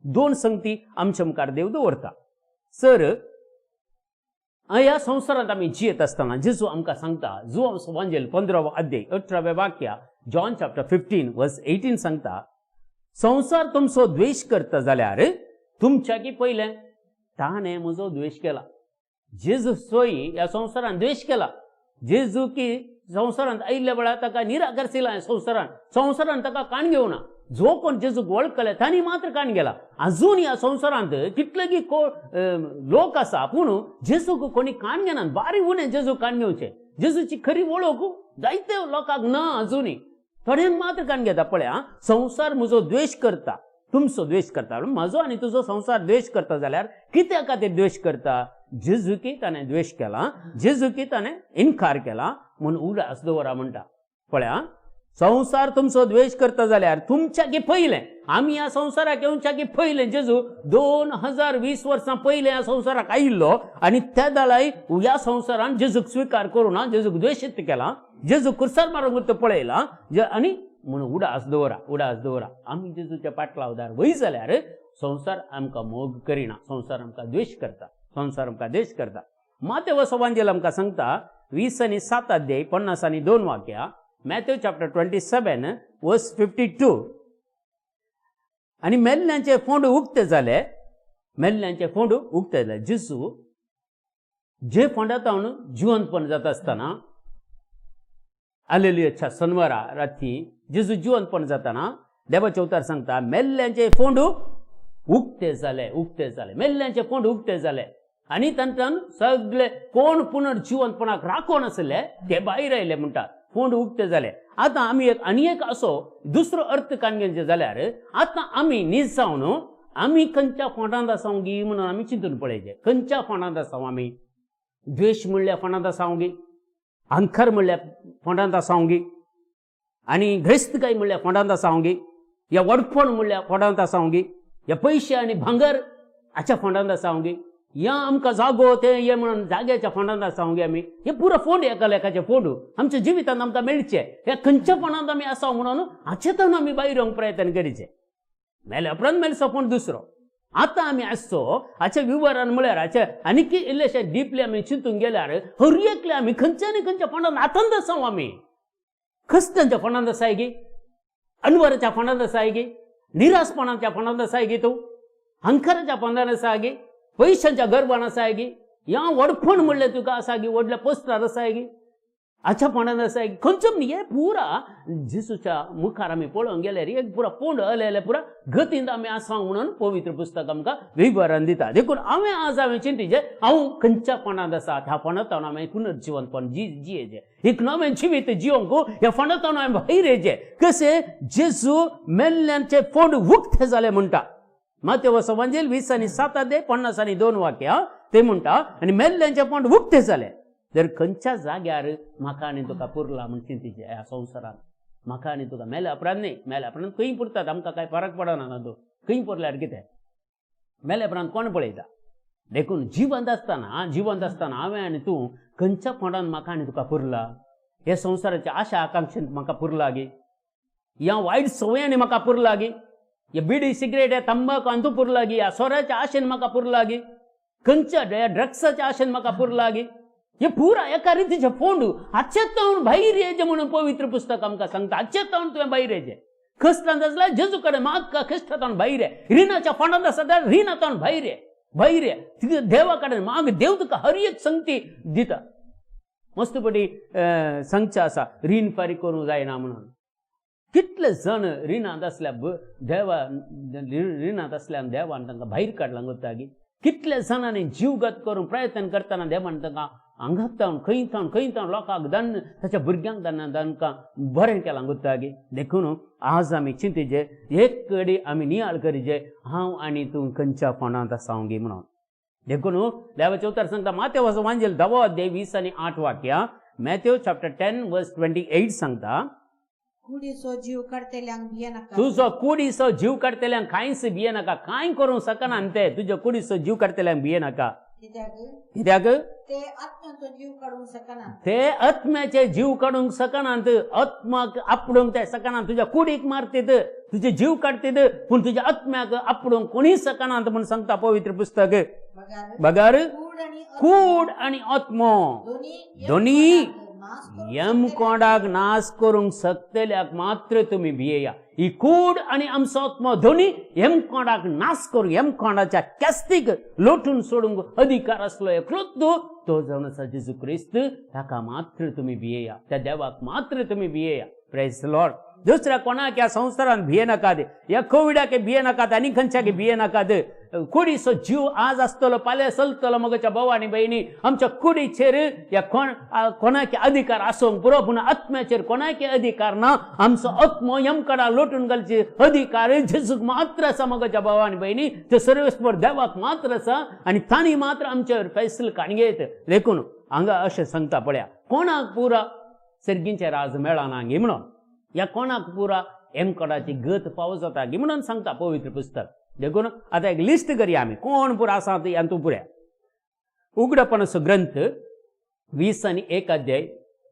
2 संगती आमच्या मुखार देव दवरता. सर ह्या संवसारांत आमी जियेत आसतना जेजू आमकां सांगता, जुवांव वांजेल 15 अध्याय 18 वाक्या, जॉन चॅप्टर 15 वर्स 18 सांगता, संवसार तुमचो द्वेश करता जाल्यार तुमच्याकी पयलें ताणें म्हजो द्वेश केला. जेजू सोय ह्या संवसारान द्वेश केला. जेजू की संवसारांत आयिल्ल्या वेळार ताका निराकरशिला, संवसारान संवसारान ताका काण घेवना. जो कोण जेजूक वळखले तांणी मात्र काण गेला. अजून ह्या संवसारांत कितले लोक आसा पूण जेजूक कोणी काण घेना, बारीक उणें जेजूक काण घेवचें. जेजूची खरी वळख जायते लोकांक ना, अजूनय थोड्यांक मात्र काण घेता. पळया, संवसार म्हजो द्वेश करता, तुमचो द्वेश करता, म्हजो आनी तुजो संवसार द्वेश करता जाल्यार कित्या खातीर द्वेश करता? जेजूकी ताणें द्वेश केला, जेजूकी ताणें इन्कार केला म्हूण उगडास दवरा म्हणटा. पळया, संवसार तुमचो द्वेश करता जाल्यार तुमच्याकी पयलें, आमी ह्या संवसाराक येवच्याकी पयलें जेजू 2020 वर्सां पयलें ह्या संवसाराक आयिल्लो आनी त्या दाळाय ह्या संवसारान जेजूक स्विकार करूं ना, जेजूक द्वेशीत केला, जेजू कुर्सार मारूंक पळयला आनी म्हूण उडास दवरा, उडास दवरा. आमी जेजूच्या पाटलावदार वय जाल्यार संवसार आमकां मोग करिना, संवसार आमकां द्वेश करता, संवसार आमकां द्वेश करता. मातेव वांजेल आमकां सांगता 20 आनी 7 अध्याय 50 आनी 2 वाक्या, मॅथ्यू चॅप्टर 27 वर्स 52. आनी मेल्ल्यांचे फोंड उक्ते जाले, मेल्ल्यांचे फोंड उक्ते जाले. जेजू जे फोंडांत जिवंतपण जाता आसतना, आलेलुयाच्या शनवारा राती जेजू जिवंतपण जाताना देवाचे उतार सांगता, मेल्ल्यांचे फोंड उक्ते जाले, उक्ते जाले, मेल्ल्यांचे फोंड उक्ते जाले. आनी तांच्यान सगळे कोण पुनर्जिवंतपणाक राखोन आसले ते भायर आयले म्हणटा, फोंड उक्ते जाले. आतां आमी एक आनी एक असो दुसरो अर्थ काडून घेवचें जाल्यार आतां आमी नीज जावन आमी खंयच्या फोंडांत आसा गी म्हणून आमी चिंतून पळयचें. खंयच्या फोंडांत आसा आमी? द्वेश म्हणल्या फोंडांत आसा गी, अंखर म्हणल्या फोंडांत आसा गी, आनी ग्रेस्तकाय म्हणल्या फोंडांत आसा गी, या वडफण म्हणल्या फोंडांत आसा गी, या पयशे आनी भांगर हाच्या फोंडांत आसा गी, या आमकां जागो ते हे म्हणून जाग्याच्या फोंडांत आसा गी आमी. हे पुरो फोंड एकालेकाचे फोंड आमच्या जिवितांत आमकां मेळचे. हे खंयच्या फोंडांत आमी आसा म्हणून हाचे आमी भायर येवंक प्रयत्न करीचे. मेल्या उपरांत मेळचो फोंड दुसरो. आतां आमी आसचो हाच्या विवरण म्हळ्यार हाचे आनीक इल्लेशे डिपली आमी चिंतूंक गेल्यार हर एकले आमी खंयच्या आनी खंयच्या फोंडांत आतांत आसा आमी. खस्तांच्या फोंडांत आसाय गी, अनवराच्या फोंडांत आसाय गी, निराशपणाच्या फोंडांत आसाय गी, तूं हंकाराच्या फोंडांत आसा गी, पयशांच्या गर्वान आसाय गी, या व्हडपण म्हणलें तुका आसा गी, व्हडल्या पोस्टार आसाय गी, हाच्या फोंडांत आसाय गी, खंयचो न्ही. हे पुरा जेजूच्या मुखार आमी पळोवंक गेल्यार एक पुरा फोंड हलेले पुरा गतींत आमी आसा म्हणून पवित्र पुस्तक आमकां विवरण दिता. देखून हांवें आज हांवें चिंतिचें हांव खंयच्या फोंडांत आसा त्या फोंडांत हांवें पुनर्जिवंतपण जियेचें, एक नवें जिवीत जिवंक ह्या फोंडांत हांवें भायर येचें. कशें जेजू मेल्ल्यांचे फोंड उक्ते जाले म्हणटा. मातेव वांजेल 20 7 52 वाक्या ते म्हणटा आनी मेल्ल्यांचे फोंड उक्ते जाले. जर खंयच्या जाग्यार म्हाका आनी तुका पुरला म्हण चिंतिचें ह्या संवसारांत. म्हाका आनी तुका मेल्या उपरांत न्ही, मेल्या उपरांत खंय पुरतात आमकां कांय फरक पडना तातूंत. खंय पुरल्यार कितें, मेल्या उपरांत कोण पळयता. देखून जिवंत आसतना, जिवंत आसतना हांवें आनी तूं खंयच्या फोंडान म्हाका आनी तुका पुरला? हे संवसाराच्या आशा आकांक्षेन म्हाका पुरला गी, ह्या वायट संवयांनी म्हाका पुरला गी, हे बिडी सिगरेट हे तंबाकू हातूंत पुरला गी, ह्या सोऱ्याच्या आशेन म्हाका पुरला गी, खंयच्या ह्या ड्रग्साच्या आशेन म्हाका पुरला गी, हे पुरा एका रितीचे फोंड हाचे तावन भायर येचे म्हणून पवित्र पुस्तक आमकां सांगता. हाचे तावन तुवें भायर येचें. कश्टांत आसल्यार जेजू कडेन म्हाका कश्टांत भायर ये. रिणाच्या फोंडांत आसा जाल्यार रिणांत भायर ये, भायर ये देवा कडेन माग, देव तुका हर एक संगती दिता. मस्त पटी सांगचें आसा रीण फारीक करूंक जायना म्हणून. कितले जण रिणांत आसल्या देवा रिणांत आसल्यान देवान तांकां भायर काडलां गोत्ता गी. कितले जाणांनी जीवघात करूंक प्रयत्न करतना देवान तांकां हांगात तावन खंय तावन खंय तावन लोकांक दन ताच्या भुरग्यांक दन तांकां बरें केलां गोत्ता गी. देखून आज आमी चिंतिचे एक कडेन आमी नियाळ करीचे हांव आनी तूं खंयच्या फोंडांत आसा गी म्हणून. देखून देवाचें उतर सांगता मातेवाचो वांजेल 10वो अध्याय 20 आनी 8 वाक्या, Matthew chapter 10 verse 28 सांगता, कुडीचो जीव काडटल्यांक भियेनाका. तुजो कुडीचो जीव काडटल्यांक कांयच भियेनाका, कांय करूंक शकना ते तुज्या कुडीचो जीव काडटल्यांक भियेनाका. कित्याक? कित्याक? ते आत्म्याचो जीव काडूंक शकना. ते आत्म्याचे जीव काडूंक शकनात, आत्माक आपडूंक ते शकनात. तुज्या कुडीक मारतीत, तुजे जीव काडतीत, पूण तुज्या आत्म्याक आपडूंक कोणीय शकनात म्हूण सांगता पवित्र पुस्तक. बगार बगर कूड आनी आत्मो कूड आनी आत्मो दोनी दोनी यम यमकोंडाक नाश करूंक शकतल्याक मात्र तुमी भियेया. ही कूड आनी आमचो आत्मो दोनी यमकोंडाक नाश करूंक, यमकोंडाच्या केस्तीक लोटून सोडूंक अधिकार आसलो एकलोच तो जावन आसा जेजू क्रिस्त. ताका मात्र तुमी भियेया, त्या देवाक मात्र तुमी भियेया. Praise Lord. दुसऱ्या कोणाक ह्या संवसारान भियेनाकात, ह्या कोविडाक भियेनाकात आनी खंयच्याक भियेनाकात. कुडीचो जीव आज आसतलो फाल्यां चलतलो. मगच्या भाव आनी भयणी, आमच्या कुडीचेर ह्या कोण कोणाक अधिकार आसूंक पुरो, पूण आत्म्याचेर कोणाक अधिकार ना. आमचो आत्मो यमकडा लोटून घालचे अधिकार जेजूक मात्र आसा. मगच्या भाव आनी भयणी, ते सर्वेस्पर देवाक मात्र आसा आनी तांणी मात्र आमचेर फैसल काणयेत. देखून हांगा अशें सांगता पळया, कोणाक पुरा सर्गींचें राज मेळना गी म्हणून, ह्या कोणाक पुरा एमकडाची गत पावो जाता गी म्हणून सांगता पवित्र पुस्तक. देखून आतां एक लिस्ट करया आमी कोण पुरा आसा ती हातूंत पुऱ्या. उगडपणाचो ग्रंथ 20 आनी 1 अध्याय,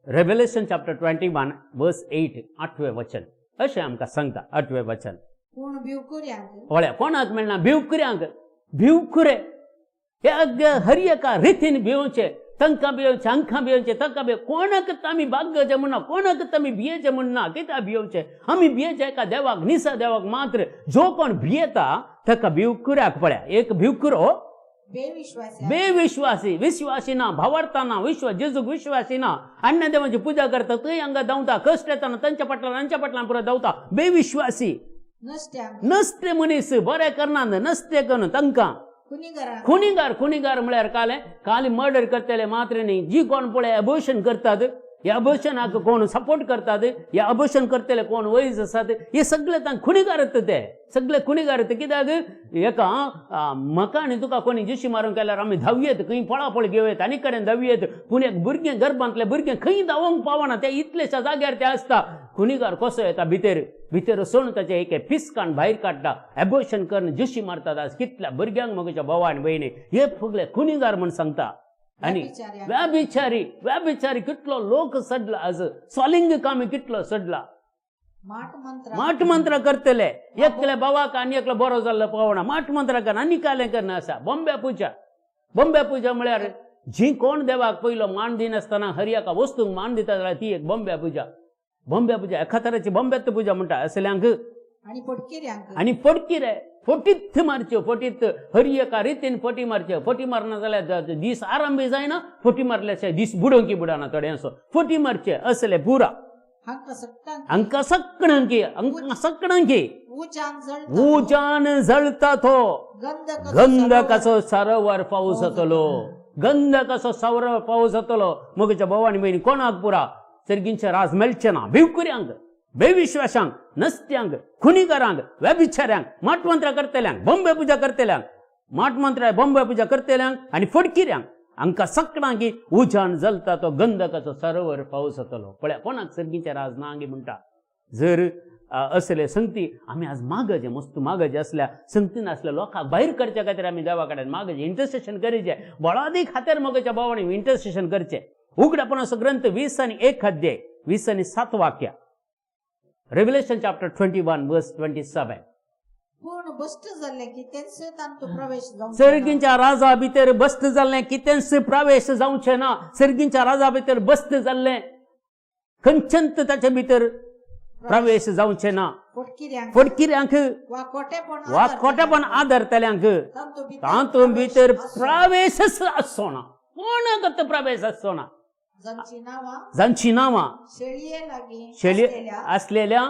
Revelation chapter 21 verse 8, आठवें वचन अशें आमकां सांगता. आठवें वचन. पूण भिवकुऱ्यांक पळया कोणाक मेळना? भिवकुऱ्यांक. भिवकुरे हे अग्ग हर एका रितीन भिवचे, तांकां भिवचे, हांकां भिवचे, तांकां भिव, कोणाक आमी भाग्यचें म्हणना, कोणाक आमी भियेचें म्हणना. कित्याक भिवचे आमी? भियेचे एका देवाक, निसा देवाक मात्र. जो कोण भियेता ताका भिवकुऱ्याक. पळया एक भिवकुरो, बेविश्वासी, बेविश्वासी, विश्वासी ना, भावार्थाना ना, विश्वास जेजूक विश्वासी ना, अन्य देवाची पुजा करता थंय हांगा धांवता, कश्ट येताना तांच्या फाटल्यान हांच्या फाटल्यान पुरो धांवता. बेविश्वासी, नश्ट्यांक नसते मनीस, बरें करना, नसते करून तांकां. खुनीगार. खुनीगार म्हळ्यार कालें काली मर्डर करतले मात्र न्ही, जी कोण पळय अबोशन करतात, ह्या अबोशनाक कोण सपोर्ट करतात, ह्या अबोशन करतले कोण वयज आसात, हे सगळे तांकां खुनीगार ते सगळे खुनीगार. कित्याक एका म्हाका आनी तुका कोणी जिशी मारून केल्यार आमी धांवयेत, खंय पळापळ घेवयेत, आनी कडेन धांवयेत, पूण एक भुरगें गर्भांतलें भुरगें खंय धांवंक पावना, ते इतलेशा जाग्यार ते आसता. खुनीगार कसो येता भितर भितर सोडून ताचें एक पिसकान भायर काडटा, एबोशन करून जिशी मारतात. आज कितल्या भुरग्यांक म्हज्या भावा आनी भयणी हे सगळे खुनीगार म्हूण सांगता. आनी व्याभिचारी, व्याभिचारी कितलो लोक सडला आज, स्वालिंग कामी कितलो सडला, माट मंत्र करतले, एकले बावाक आनी एकलो बरो जाल्लो पावना, माट मंत्र करना आनी कालें करना आसा. बॉम्बे पुजा, बॉम्बे पुजा म्हळ्यार जी कोण देवाक पयलो मान दिनासतना हर एका वस्तूंक मान दिता जाल्यार ती एक बॉम्बे पुजा. बॉम्बे पुजा एका तराची बॉम्बेत पुजा म्हणटा असल्यांक. आनी फटकिरे फटीत मारच्यो, फटीत हर एका रितीन फटी मारच्यो. फटी मारना जाल्यार दीस आरंभी जायना, फटी मारल्याचे दीस बुडोवंकी बुडना थोड्यांचो, फटी मारचे असले पुरा. हांकां सगळ्यांकी, हांकां सगळ्यांकी उज्यान जळता तो गंधकाचो सरोवर पावस जातलो, गंधकाचो सरोवर पावस जातलो. म्हज्या भाव आनी भयणी कोणाक पुरा सर्गींचें राज मेळचें ना. भिवकुऱ्यांक, बेविश्वासांक, नस्त्यांक, खुनीगारांक, व्यभिचाऱ्यांक, माटमंत्र करतल्यांक, बॉम्बे पुजा करतल्यांक, माटमंत्र बॉम्बे पुजा करतल्यांक आनी फडकिऱ्यांक, हांकां सगळ्यांकी उज्यान जलता तो गंधकाचो सरोवर पावस जातलो. पळया कोणाक सर्गीचें राज ना गी म्हणटा. जर असले संगती आमी आज मागचे, मस्त मागचे असल्या संगती नासल्या लोकांक भायर करच्या खातीर आमी देवा कडेन मागचे, इंटरसेशन करीचे, बळादी खातीर मगच्या भावांनी इंटरसेशन करचें. उगडापणाचो ग्रंथ 20 आनी 1 अध्याय 20 आनी 7 वाक्या, Revelation chapter 21 verse 27. पूण बस्ट जाल्लें कितेंच तांतूं प्रवेश जावचें ना. सर्गींच्या राजा भितर बस्ट जाल्लें कितेंच प्रवेश जावचें ना. सर्गींच्या राजा भितर बस्ट जाल्लें खंयचेंच ताचे भितर प्रवेश जावचें ना. फटकिऱ्यांक वा खोटेपण आदरतल्यांक तातूंत भितर प्रवेशच आसचो ना, कोणाक प्रवेश आसचो ना. जांची नांवां शेळये आसलेल्या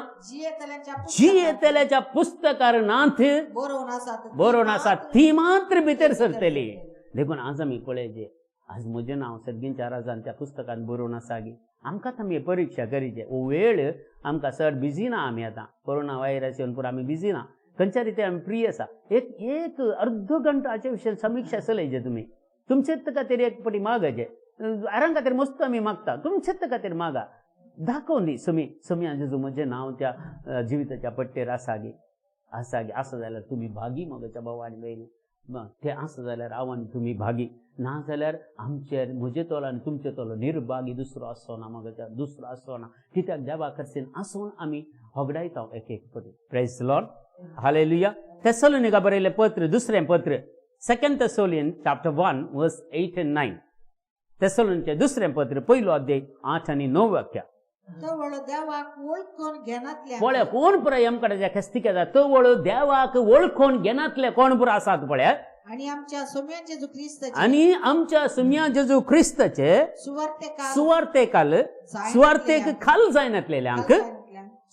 जियेतल्याच्या पुस्तकार नाथ बरोवन आसा ती मात्र भितर सरतली. देखून आज आमी पळयचे, आज म्हजें नांव सर्गींच्या राजान त्या पुस्तकान बरोवन आसा गी. आमकां आमी परिक्षा करीचे, हो वेळ आमकां चड बिजी ना. आमी आतां कोरोना व्हायरस येवन पुरो आमी बिजी ना, खंयच्या रिती आमी फ्री आसा. एक एक अर्दो घंटो हाचे विशय समिक्षा चलयचे तुमी, तुमचेच खातीर एक पटी मागाचे, आरां खातीर मस्त आमी मागता, तुमचेच खातीर मागा. दाखोवन दी समी समी जेजू म्हजें नांव त्या जिविताच्या पट्टेर आसा गी, आसा गी. आसा जाल्यार तुमी भागी म्हज्या भाव आनी भयणी, तें आसा जाल्यार हांव आनी तुमी भागी, ना जाल्यार आमचेर म्हजे तोलो आनी तुमचे तोलो निर्भागी दुसरो आसचो ना, म्हज्या दुसरो आसचो ना. कित्याक देवा कडसून आसून आमी होगडायता एक एक पटी. Praise Lord, hallelujah. थेसलोनिका बरयलें पत्र, दुसरें पत्र, 2 Thessalonians chapter 1 verse 8 and 9. Thessalonica दुसरें पत्र 1 अध्याय 8 आनी 9 वाक्या. पळय कोण पुराय आमकडे खेस्ती केता, तवळ देवाक वळखून घेनातले कोण पुरो आसात पळय. आणि आमच्या सुम्या जेजू क्रिस्ताचे, आणि आमच्या सुम्या जेजू क्रिस्ताचे सुवार्तेकाल, सुवार्तेक खाल जायनातलेल्यांक,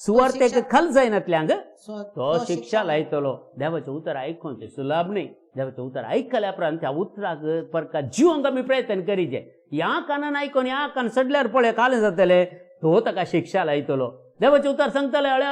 सुवार्तेक खाल जायनातल्यांक तो शिक्षा लायतलो. देवाचें उतर आयकून तें सुलभ न्ही. देवाचें उतर आयकल्या उपरांत त्या उतराक परका जिवंक आमी प्रयत्न करीचे. ह्या कानान आयकून ह्या कान सडल्यार पळय कालें जातलें, तो ताका शिक्षा लायतलो. देवाचें उतर सांगतले अळे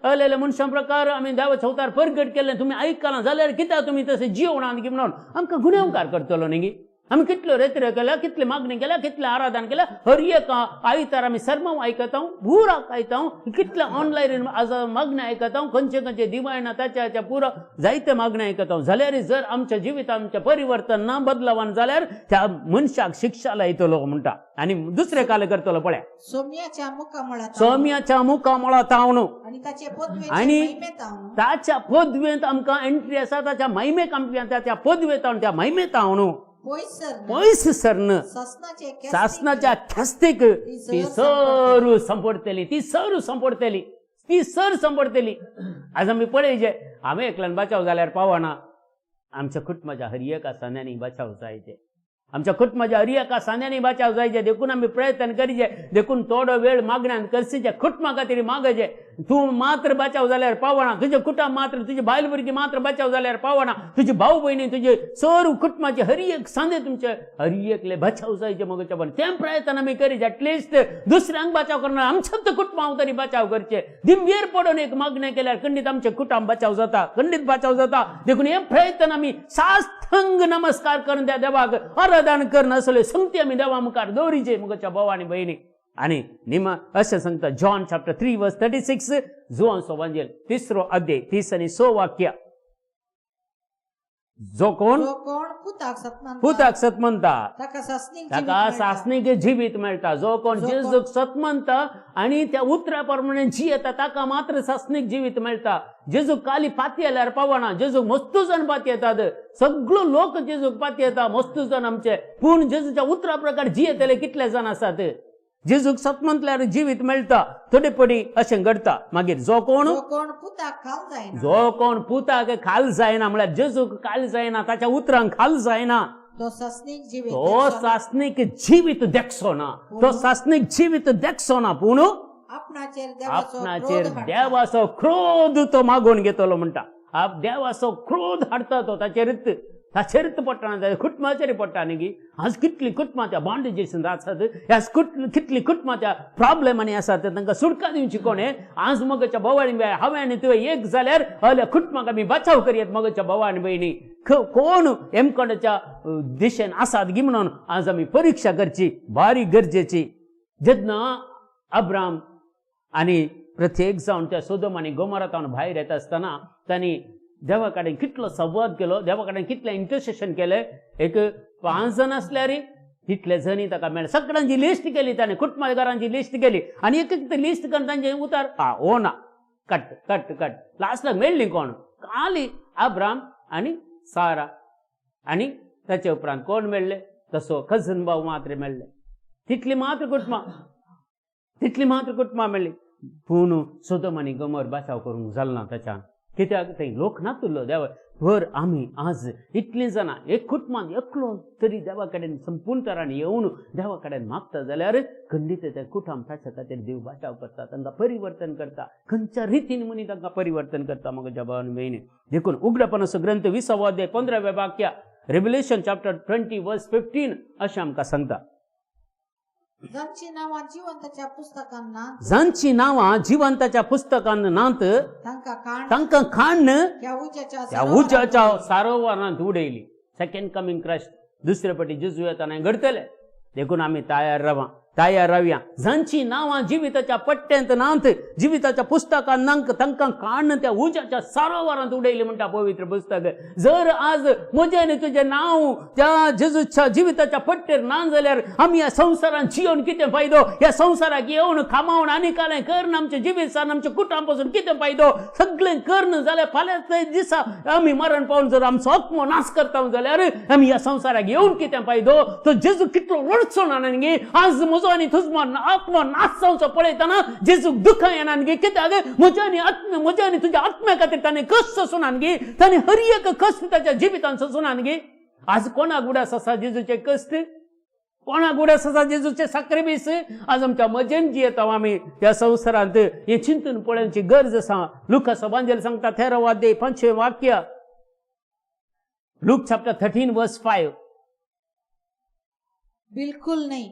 अळेले मनशां प्रकार आमी देवाचें उतर परगट केल्लें तुमी आयकलां जाल्यार कित्याक तुमी तशें जिवणां की म्हणून आमकां गुन्यांवकार करतलो न्ही. आमी कितल्यो रेत्र्यो केल्या, कितली मागणी केल्या, कितलें आराधन केल्या, हर एक आयतार आमी सर्मांव आयकता, बुराक आयता, कितले ऑनलायन आज मागणें आयकता, खंयचे खंयचे दिवायना ताच्या पुरो जायते मागणें आयकता. जाल्यार जर आमच्या जिवितांत आमचें परिवर्तन ना, बदलावान जाल्यार त्या मनशाक शिक्षा लायतलो म्हणटा. आनी दुसरें काल करतलो पळय, सोम्याच्या मुखामळा, सोम्याच्या मुखामळा तावन आनी ताच्या पदवेंत आमकां एंट्री आसा, ताच्या महिमेक आमकां त्या पदवेंत त्या महिमेत हांव पयस सरन सासनाच्या ख्यास्तीक ती सर संपडतली, ती सर संपडतली, ती सर संपडतली. आज आमी पळयचे, हांवें एकल्यान बचाव जाल्यार पावना, आमच्या कुटुंबाच्या हर एका सांद्यांनी बचाव जायचे, आमच्या कुटुंबाच्या हर एका सांद्यांनी बचाव जायचे. देखून आमी प्रयत्न करीचे, देखून थोडो वेळ मागण्यान करसीचे, कुटुंबा खातीर मागचे. तूं मात्र बचाव जाल्यार पावना, तुजें कुटुंब मात्र, तुजे बायल भुरगीं मात्र बचाव जाल्यार पावना, तुजे भाव भयणी, तुजे सर्व कुटुंबाचे हर एक सांदे तुमचे हर एकले बचाव जायचे मगोच्या बन. तें प्रयत्न आमी करीत, एटलिस्ट दुसऱ्यांक बचाव करना, आमच्या कुटुंबां तरी बचाव करचे. दिमगेर पडून एक मागणें केल्यार खंडीत आमचें कुटुंब बचाव जाता, खंडीत बचाव जाता. देखून हे प्रयत्न आमी साष्टांग नमस्कार करून त्या देवाक आराधन करून असले संगती आमी देवा मुखार दवरीचे मुखाच्या भाव आनी भयणी. आनी निमा अशें सांगता जॉन चॅप्टर 3 वर्स 36, जुवांचो वांजेल 3रो अध्याय 30 आणि 6 वाक्य. जो कोण जो कोण पुताक सतमानता पुताक सत म्हणता ताका सासणीक ताका जिवीत मेळटा. सासणीक जिवीत मेळटा. जो कोण जो कोण- जेजूक सत म्हणता आनी त्या उतरा प्रमाणे जियेता ताका मात्र सासणीक जिवीत मेळटा. जेजूक काली पाती आल्यार पावना. जेजूक मस्तू जाण पाती येतात, सगळो लोक जेजूक पाती येता, मस्तू जाण आमचे, पूण जेजूच्या उतरा प्रकार जियेतले कितले जाण आसात? जेजूक सत म्हणल्यार जिवीत मेळटा. थोडे पडी अशें घडटा. मागीर जो कोण जो कोण पुताक खाल जायना जो कोण पुताक खाल जायना, म्हळ्यार जेजूक खाल जायना, ताच्या उतरांक खाल जायना, तो सासणीक जिवीत तो देखचो ना. सासणीक जिवीत देखचो ना, तो सासणीक जिवीत देखचो ना, पूण आपणाचेर देवाचो आपणाचेर क्रोध हाडटा. देवाचो क्रोध तो मागोवन घेतलो म्हणटा. आप देवाचो क्रोध हाडटा तो ताचेरच, ताचेरच पडटा, ताच्या कुटुंबाचेर पडटा न्ही गी. आज कितली कुटुंबां त्या बांडेजीसून आसात, आज कितली कुटुंबां त्या प्रॉब्लेमांनी आसात, तांकां सुटका दिवची कोणें? आज मगच्या भाव आनी भयणी, हांवें आनी तुवें एक जाल्यार हल्या कुटुंबाक आमी बचाव करयत. मगच्या भाव आनी भयणी, कोण हेमखंडाच्या दिशेन आसात गी म्हणून आज आमी परिक्षा करची भारी गरजेची. जेन्ना अब्राम आनी प्रत्येक जावन त्या सोदम आनी गोमरातावन भायर येता आसतना तांणी देवा कडेन कितलो संवाद केलो, देवा कडेन कितलें इंटरसेशन केलें. एक 5 जाण आसल्यार तितले जणी ताका मेळ्ळे. सगळ्यांची लिस्ट केली ताणें, कुटुंबाकारांची लिस्ट केली आनी एक एक लिस्ट करून तांचे उतार आ हो ना, कट कट कट, लास्टाक मेळ्ळी कोण? खाली अब्राम आनी सारा. आनी ताचे उपरांत कोण मेळ्ळे? तसो कजन भाव मात्र मेळ्ळे. तितली मात्र कुटुंबां, तितली मात्र कुटुंबां मेळ्ळी. पूण सोदम आनी गोमर बचाव करूंक जालो ना ताच्यान. कित्याक? थंय लोक नातुल्लो देवा भर. आमी आज इतलीं जाणां एक कुटुंबान एकलो तरी देवा कडेन संपूर्ण तरान येवन देवा कडेन मागता जाल्यार खंडीत त्या कुटुंब ताच्या खातीर देव बचाव करता, तांकां परिवर्तन करता. खंयच्या रितीन मनी तांकां परिवर्तन करता म्हज्या भावान भयणी. देखून उगडापणाचो ग्रंथ 20वो अध्याय 15व्या वाक्या, रेवलेशन चॅप्टर 20 वर्स 15 अशें आमकां सांगता. जांची नांवां जिवंताच्या पुस्तकांत ना जांची नांवां जिवंताच्या पुस्तकान नात तांकां काण तांकां खाण ह्या उज्याच्या त्या उज्याच्या सारोवरांत उडयली. सेकंड कमिंग क्रायस्ट, दुसरे पटी जेजू येताना घडतले. देखून आमी तयार रावा, तयार रावया. जांची नांवां जिविताच्या पट्ट्यांत नात, जिविताच्या पुस्तकांत नांक, तांकां काडून त्या उज्याच्या सारोवरांत उडयली म्हणटा पवित्र पुस्तक. जर आज म्हजें आनी तुजें नांव त्या जेजूच्या जिविताच्या पट्टेर ना जाल्यार आमी ह्या संवसारांत जियोन कितें फायदो? ह्या संवसाराक येवन कामावन आनी कालें करून आमचें जिवीत सान आमच्या कुटुंबा पासून कितें फायदो? सगळें करून जाल्यार फाल्यां दिसा आमी मरण पावन जर आमचो आत्मो नाश करता जाल्यार आमी ह्या संवसाराक येवन कितें फायदो? तो जेजू कितलो रडचो ना न्ही? आज म्हजो आनी तुजो आत्मो नाश जावचो पळयतना जेजूक दुख्ख येना न्ही? कित्याक म्हज्या आनी आत्म्या, म्हज्या आनी तुज्या आत्म्या खातीर ताणें कश्ट सोंसना न्ही? ताणें हर एक कश्ट ताच्या जिवितान सोंसना न्ही? आज कोणाक उडास आसा जेजूचे कश्ट? कोणाक उडास आसा जेजूचे साक्रिफीस? आज आमच्या मजेन जियेता आमी ह्या संवसारांत, हें चिंतून पळोवची गरज आसा. लुकास वांजेल सांगता 13वो अध्याय 5वें वाक्य, लूक चॅप्टर 13 वर्स 5. बिलकुल नाही,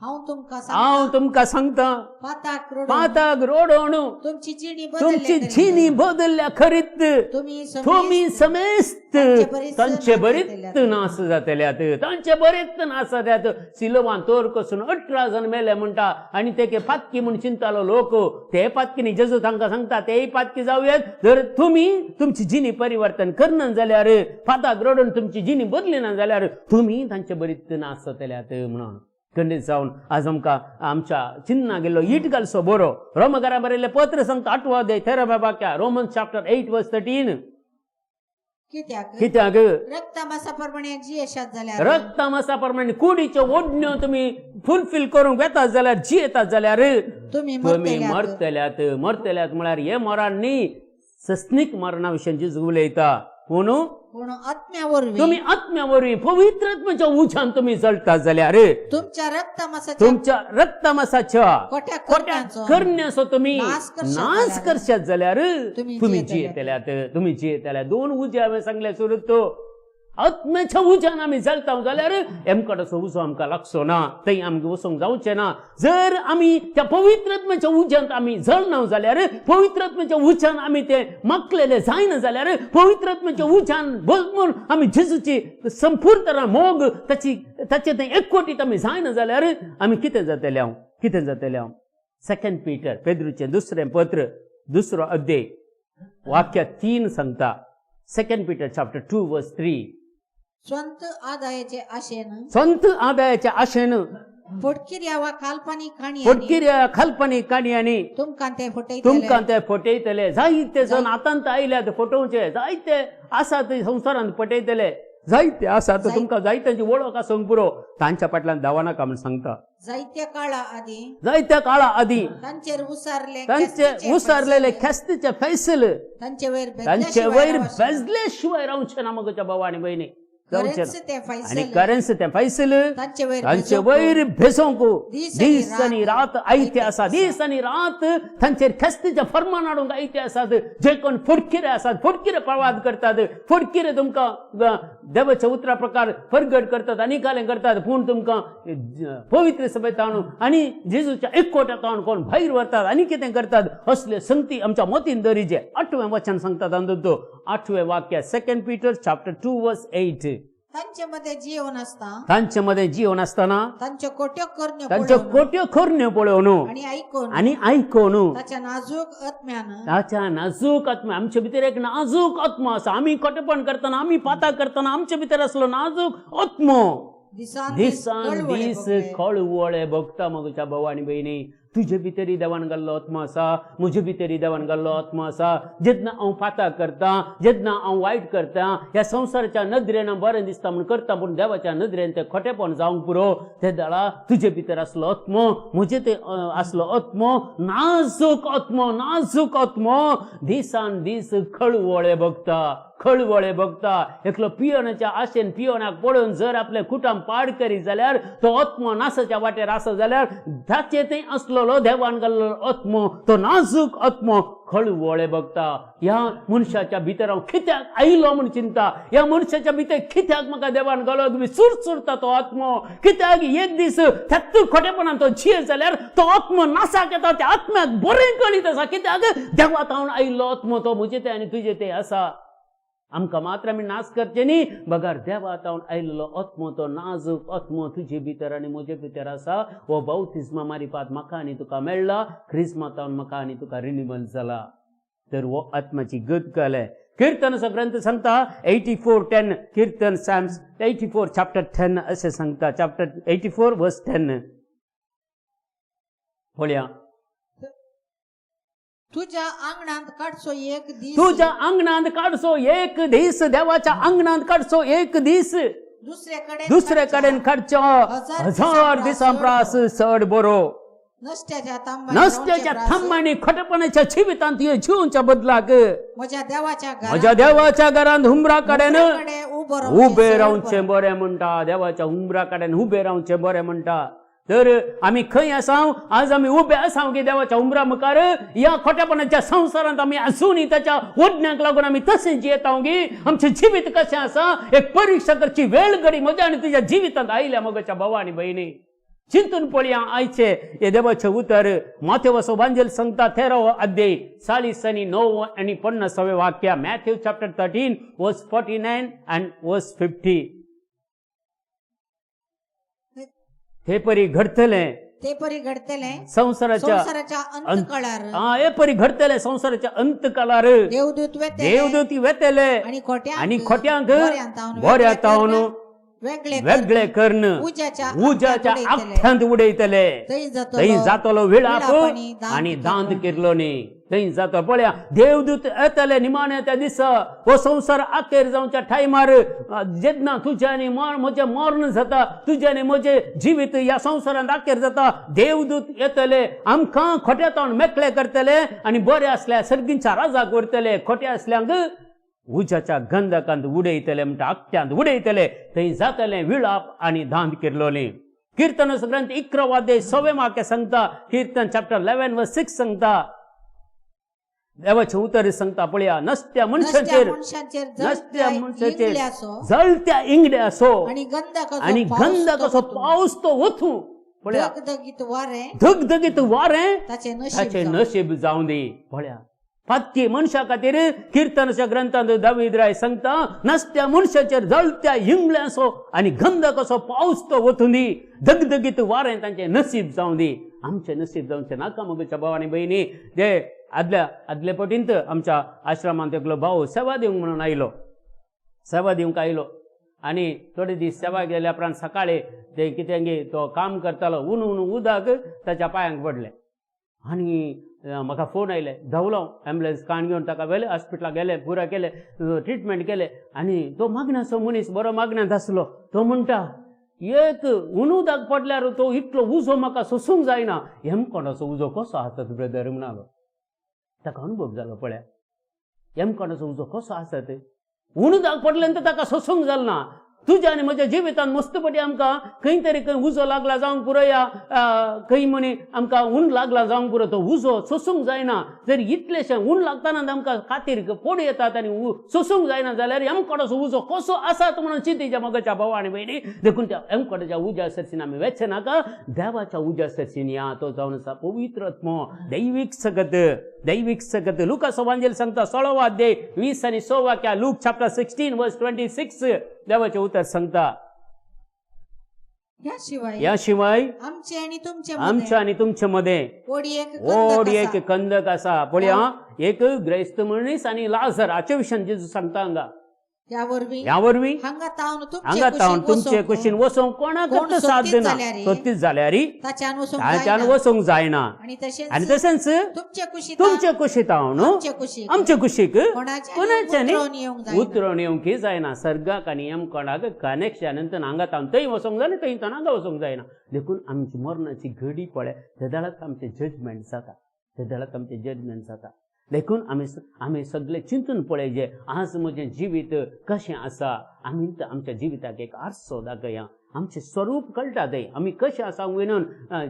हांव तुमकां हांव सांगता, तुमकां सांगता, पाताक रडून पाताक रोडोण तुमची जिणी तुमची बदलल्या जिणी बदलल्या खरीत तुम्ही तुमी समेस्त तांचे तांचे बरीच बरीच नास जातल्यात, तांचे बरेच नास जातल्यात. सिलवान तोर कसून 18 जाण मेले म्हणटा आनी ते पातकी म्हूण चिंतालो लोक, ते पातकीनी जेजू तांकां सांगता तेय पातकी जावयात. जर तुमी तुमची जिणी परिवर्तन करना जाल्यार, पाताक रडून तुमची जिणी बदलिना जाल्यार तुमी तांचे बरीच नास जातल्यात म्हणून. खंडीत जावन आज आमकां आमच्या चिन्ना गेल्लो it घालचो बरो. रोमकारा बरयल्लें पत्र सांगता 8वो अध्याय 13व्या वाक्या, रोमन चॅप्टर 8 वर्स 13. कित्याक कित्याक रक्तमासा प्रमाणे जियेशात जाल्यार रक्तमासा प्रमाणे कुडीच्यो ओडण्यो तुमी फुलफील करूंक वेतात जाल्यार, जियेतात जाल्यार तुम्ही तुमी मरतल्यात. मरतल्यात. मरतल्यात म्हळ्यार हे मरण न्ही, सस्नीक मरणा विशीं जेजू उलयता. पूण पूण पूण आत्म्या वरवीं तुमी आत्म्या वरवीं पवित्र आत्म्याच्या उज्यान तुमी जळटा जाल्यार तुमच्या रक्तमासाच्या तुमच्या रक्तमासाच्या खोट्या खोट्या करण्यांचो करण्याचो तुमी नाश करशात नाश जाल्यार करशात जाल्यार तुमी तुमी जियेतल्यात. जियेतल्यात, तुमी जियेतल्यात. दोन उजे हांवें सांगले सुरू. आत्म्याच्या उज्यान आमी जळटा जाल्यार एमकडाचो उजो आमकां लागचो ना, थंय आमकां वचूंक जावचें ना. जर आमी त्या पवित्र आत्म्याच्या उज्यांत आमी जळना जाल्यार, पवित्र आत्म्याच्या उज्यान आमी ते माकलेले जायना जाल्यार, पवित्र आत्म्याच्या उज्यान भरपूर आमी जेजूची संपूर्ण तरा मोग ताची ताचे थंय एकवटीत आमी जायना जाल्यार आमी कितें जातलें हांव, कितें जातलें हांव? सेकंड पीटर, पेद्रूचें दुसरें पत्र, दुसरो अध्याय, वाक्य 3 सांगता. Second Peter chapter 2 verse 3. स्वंत आदायाचे आशेन, संत आदायाच्या आशेन फटकिऱ्या वा काल्पनीक काणयांनी फटकिऱ्या काल्पनीक काणयांनी तुमकां ते फटयतले, तुमकां ते फटयतले. जायते जण आतांत आयल्यात फटोवचे, जायते आसात संवसारांत फटयतले, जायते आसात. तुमकां जायत्यांची वळख आसूंक पुरो, तांच्या फाटल्यान धांवनाका म्हूण सांगता. जायत्या काळा आदीं, जायत्या काळा आदीं तांचेर उसारले तांचे ख्यास्तीचे उसारलेले फैसले, ख्यास्तीचे फैसल तांचे वयर तांचे वयर बेजल्या बेजले शिवाय रावचे ना मगोच्या भाव आनी भयणी, जावचें खरेंच ना. ते आनी फैसल खरेंच तें फैसल तांचे वयर तांचे वयर भेसोवंक दीस दीस आनी आनी रात आयते आसा. दीस आनी रात तांचेर ख्यास्तीचें फर्मान हाडूंक आयते आसात. जे कोण फटकिरे आसात, फटकिरे प्रवाद करतात, फटकिरे तुमकां देवाच्या उतरा प्रकार परगट करतात आनी कालें करतात, पूण तुमकां पवित्र सभेंत हाडून आनी जेजूच्या एकवटांत हाडून कोण भायर व्हरतात आनी कितें करतात, असले संगती आमच्या मतीन दवरिचे. आठवें वचन सांगतात तातूंत, आठवें वाक्य, second Peter chapter 2 verse 8. तांचे मध्ये जीवन आसता, तांचे मदें जीवन आसतना तांच्यो खोट्यो करण्यो तांच्यो पळोवन खोट्यो करण्यो पळोवन आनी आयकून आनी आयकून ताच्या नाजूक आत्म्यान, ताच्या नाजूक आत्मा. आमचे भितर एक नाजूक आत्मा आसा. आमी खोटेपण करतना, आमी पाता करतना आमचे भितर आसलो नाजूक आत्मो दिसान दीस दिसान कळवळे दीस भोगले. कळवळे भोगता म्हज्या भाव आनी भयणी. तुजे भितरी देवान घाल्लो आत्मा आसा, म्हजे भितरी देवान घाल्लो आत्मा आसा. जेन्ना हांव पाता करता, जेन्ना हांव वायट करता, ह्या संवसाराच्या नदरेन बरें दिसता म्हूण करता, पूण देवाच्या नदरेन तें खोटेपण जावंक पुरो. ते दळा तुजे भितर आसलो आत्मो, म्हजे ते आसलो आत्मो, नाजूक आत्मो, नाजूक आत्मो दिसान दीस कळवळे भोगता, कळवळे भोगता. एकलो पियोनाच्या आशेन पियोनाक पळोवन जर आपलें कुटाम पाड करी जाल्यार तो आत्मो नासाच्या वाटेर आसा जाल्यार ताचे थंय आसलेलो देवान घाल्लो आत्मो, तो नाजूक आत्मो कळवळे भोगता. ह्या मनशाच्या भितर हांव कित्याक आयलो म्हूण चिंता, ह्या मनशाच्या भितर कित्याक म्हाका देवान घालो सुरसुरता तो आत्मो. कित्याक एक दीस त्याच खोटेपणान तो जिये जाल्यार तो आत्मो नासाक येता. त्या आत्म्याक बरें कळीत आसा कित्याक देवा तावन आयिल्लो आत्मो तो म्हजे ते आनी तुजे ते आसा. आमकां मात्र आमी नाश करचे न्ही, बगर देवा तावन आयिल्लो आत्मो तो नाजूक आत्मो तुजे भितर आनी म्हजे भितर आसा. हो बाप्तिज्मा मारिफात म्हाका आनी तुका मेळ्ळा, क्रिस्मा तावन म्हाका आनी तुका रिनिवल जाला. तर हो आत्माची गत कळ्ळें. किर्तनाचो ग्रंथ सांगता 84:10, किर्तन Psalms 84 chapter 10 अशें सांगता, चॅप्टर 84 वर्स 10. पळया, तुझ्या आंगणांत काडचो एक दीस, तुझ्या आंगणांत काडचो एक दीस, देवाच्या आंगणांत काडचो एक दीस, दुसरे कडेन काडचो 1000 दिसां प्रास चड बरो. नसत्याच्या थांबांनी खोटेपणाच्या जिवितांत जिवच्या बदलाक म्हज्या देवाच्या म्हज्या देवाच्या घरांत हुमरा कडेन उबे रावचें बरें म्हणटा. देवाच्या हुमरा कडेन उबे रावचें बरें म्हणटा. तर आमी खंय आसाव आज? आमी उबे आसाव की देवाच्या उमरा मुखार? ह्या खोटेपणाच्या संवसारांत आमी आसूनय ताच्या ओडण्याक लागून आमी तशें जियेताव की आमचें जिवीत कशें आसा? एक परिक्षा करची वेळ घडी म्हज्या आनी तुज्या जिवितांत आयल्या मगोच्या भावा आनी भयणी. चिंतून पळया आयचे हे देवाचें उतर. माथेवसो वांजेल सांगता 13 अध्याय 40 आनी 9 आनी 50 वाक्य, Matthew chapter 13 verse 49 and verse 50. हे परी घडतले, ते परी घडतले संवसाराच्या अंतकाळार. हे परी घडतले संवसाराच्या अंतकाळार. देवदूत वेतले, देवदूत वेतले आणि खोट्यांक बऱ्या तावन वेगळे कर्ण उज्याच्या आख्यांत उडयतले. थंय जातलो विळाप आणि दांत किरलो न्ही. थंय जातो पळया देवदूत येतले निमाणे त्या दिसा. हो संवसार अखेर जावच्या टायमार जेन्ना तुजें आनी म्हजें मर्ण जाता, तुजें आनी म्हजें जिवीत ह्या संवसारांत अखेर जाता, देवदूत येतले आमकां खोट्या तावन मेकळे करतले आनी बरे आसल्या सर्गींच्या राजाक व्हरतले. खोटे आसल्यांक उज्याच्या गंधकांत उडयतले म्हणटा, आकट्यांत उडयतले, थंय जातलें विळाप आनी दांत किरलोली. किर्तन ग्रंथ 11 अध्याय 6 वाक्य सांगता, किर्तन चॅप्टर 11 वर्स 6 सांगता, देवाचें उतर सांगता पळया, नसत्या मनशाचेर, नसत्या मनशाचेर जळत्या इंगड्याचो आनी गंधकाचो पावस तो वतूं. पळया धगधगीत वारें ताचें नशीब जावं दी. पळया पातकी मनशा खातीर किर्तनाच्या ग्रंथांत दावीद राय सांगता, नसत्या मनशाचेर जळत्या इंगळ्यांचो आनी गंधकाचो पावस तो वतूं दी, धगधगीत वारें तांचें नसीब जावं दी. आमचें नसीब जावचें नाका म्हज्या भाव आनी भयणी. जे आदल्या आदले पटींत आमच्या आश्रमांत एकलो भाव सेवा दिवंक म्हणून आयलो, सेवा दिवंक आयलो आनी थोडे दीस सेवा गेल्या उपरांत सकाळी ते कितें गे तो काम करतालो, ऊन ऊन उदक ताच्या पांयांक पडलें आनी म्हाका फोन आयले, धांवलो एम्बुलन्स काण घेवन ताका व्हेलें हॉस्पिटलाक गेले, पुरा केलें, ट्रिटमेंट केलें. आनी तो मागण्याचो मनीस बरो मागण्यांत आसलो. तो म्हणटा, एक ऊन उदक पडल्यार तो इतलो उजो म्हाका सोसूंक जायना, हेमकोंडाचो उजो कसो आसत ब्रदर म्हणालो. ताका अनुभव जालो पळया, हेमकोंडाचो उजो कसो आसत, ऊन उदक पडलें तर ताका सोसूंक जालें ना. तुज्या आनी म्हज्या जिवितांत मस्तपटी आमकां खंय तरी खंय उजो लागला जावंक पुरो, या खंय म्हणी आमकां ऊन लागला जावंक पुरो, तो उजो सोसूंक जायना. जर इतलेशें ऊन लागतना आमकां खातीर फोड येतात आनी सोसूंक जायना जाल्यार हेमकोडाचो उजो कसो आसा तो म्हणून चिंतीच्या मगाच्या भाव आनी भयणी. देखून त्या हेमकोडाच्या उज्या सरसीन आमी वेचें नाका, देवाच्या उज्या सरसीन या. तो जावन आसा पवित्र आत्मो, दैवीक सगत, दैवीक सगत. लुकास वांजेल सांगता 16 अध्याय 20 आनी 6 वाक्या, लूक चॅप्टर 16 वर्स 26 देवाचें उतर सांगता, ह्या शिवाय आमचे आनी तुमचे मदें ओड एक कंदक आसा. पळया, एक ग्रेस्त मनीस आनी लाजर हाचे विशीं जेजू सांगता हांगा, ह्या वरवीं हांगा तावन तुमचे कुशीन वचोंक कोणाकच साध्य ना, सोदतीच जाल्यार ताच्यान वचोंक जायना. आनी तशेंच तुमचे कुशीत हांव आमचे कुशीक कोणाच्यानी उतरून येवंक जायना. सर्गाक आनी यमकोणाक कनेक्शन, हांगा तावन थंय वचोंक जायना, थंय तावन हांगा वचोंक जायना. देखून आमची मरणाची घडी पळय तेदळाच आमचें जजमेंट जाता, तेदळाच आमचें जजमेंट जाता. देखून आमी आमी सगळे चिंतून पळयजे, आज म्हजें जिवीत कशें आसा. आमी आमच्या जिविताक एक आरसो दाखया, आमचें स्वरूप कळटा थंय आमी कशें आसा म्हणून.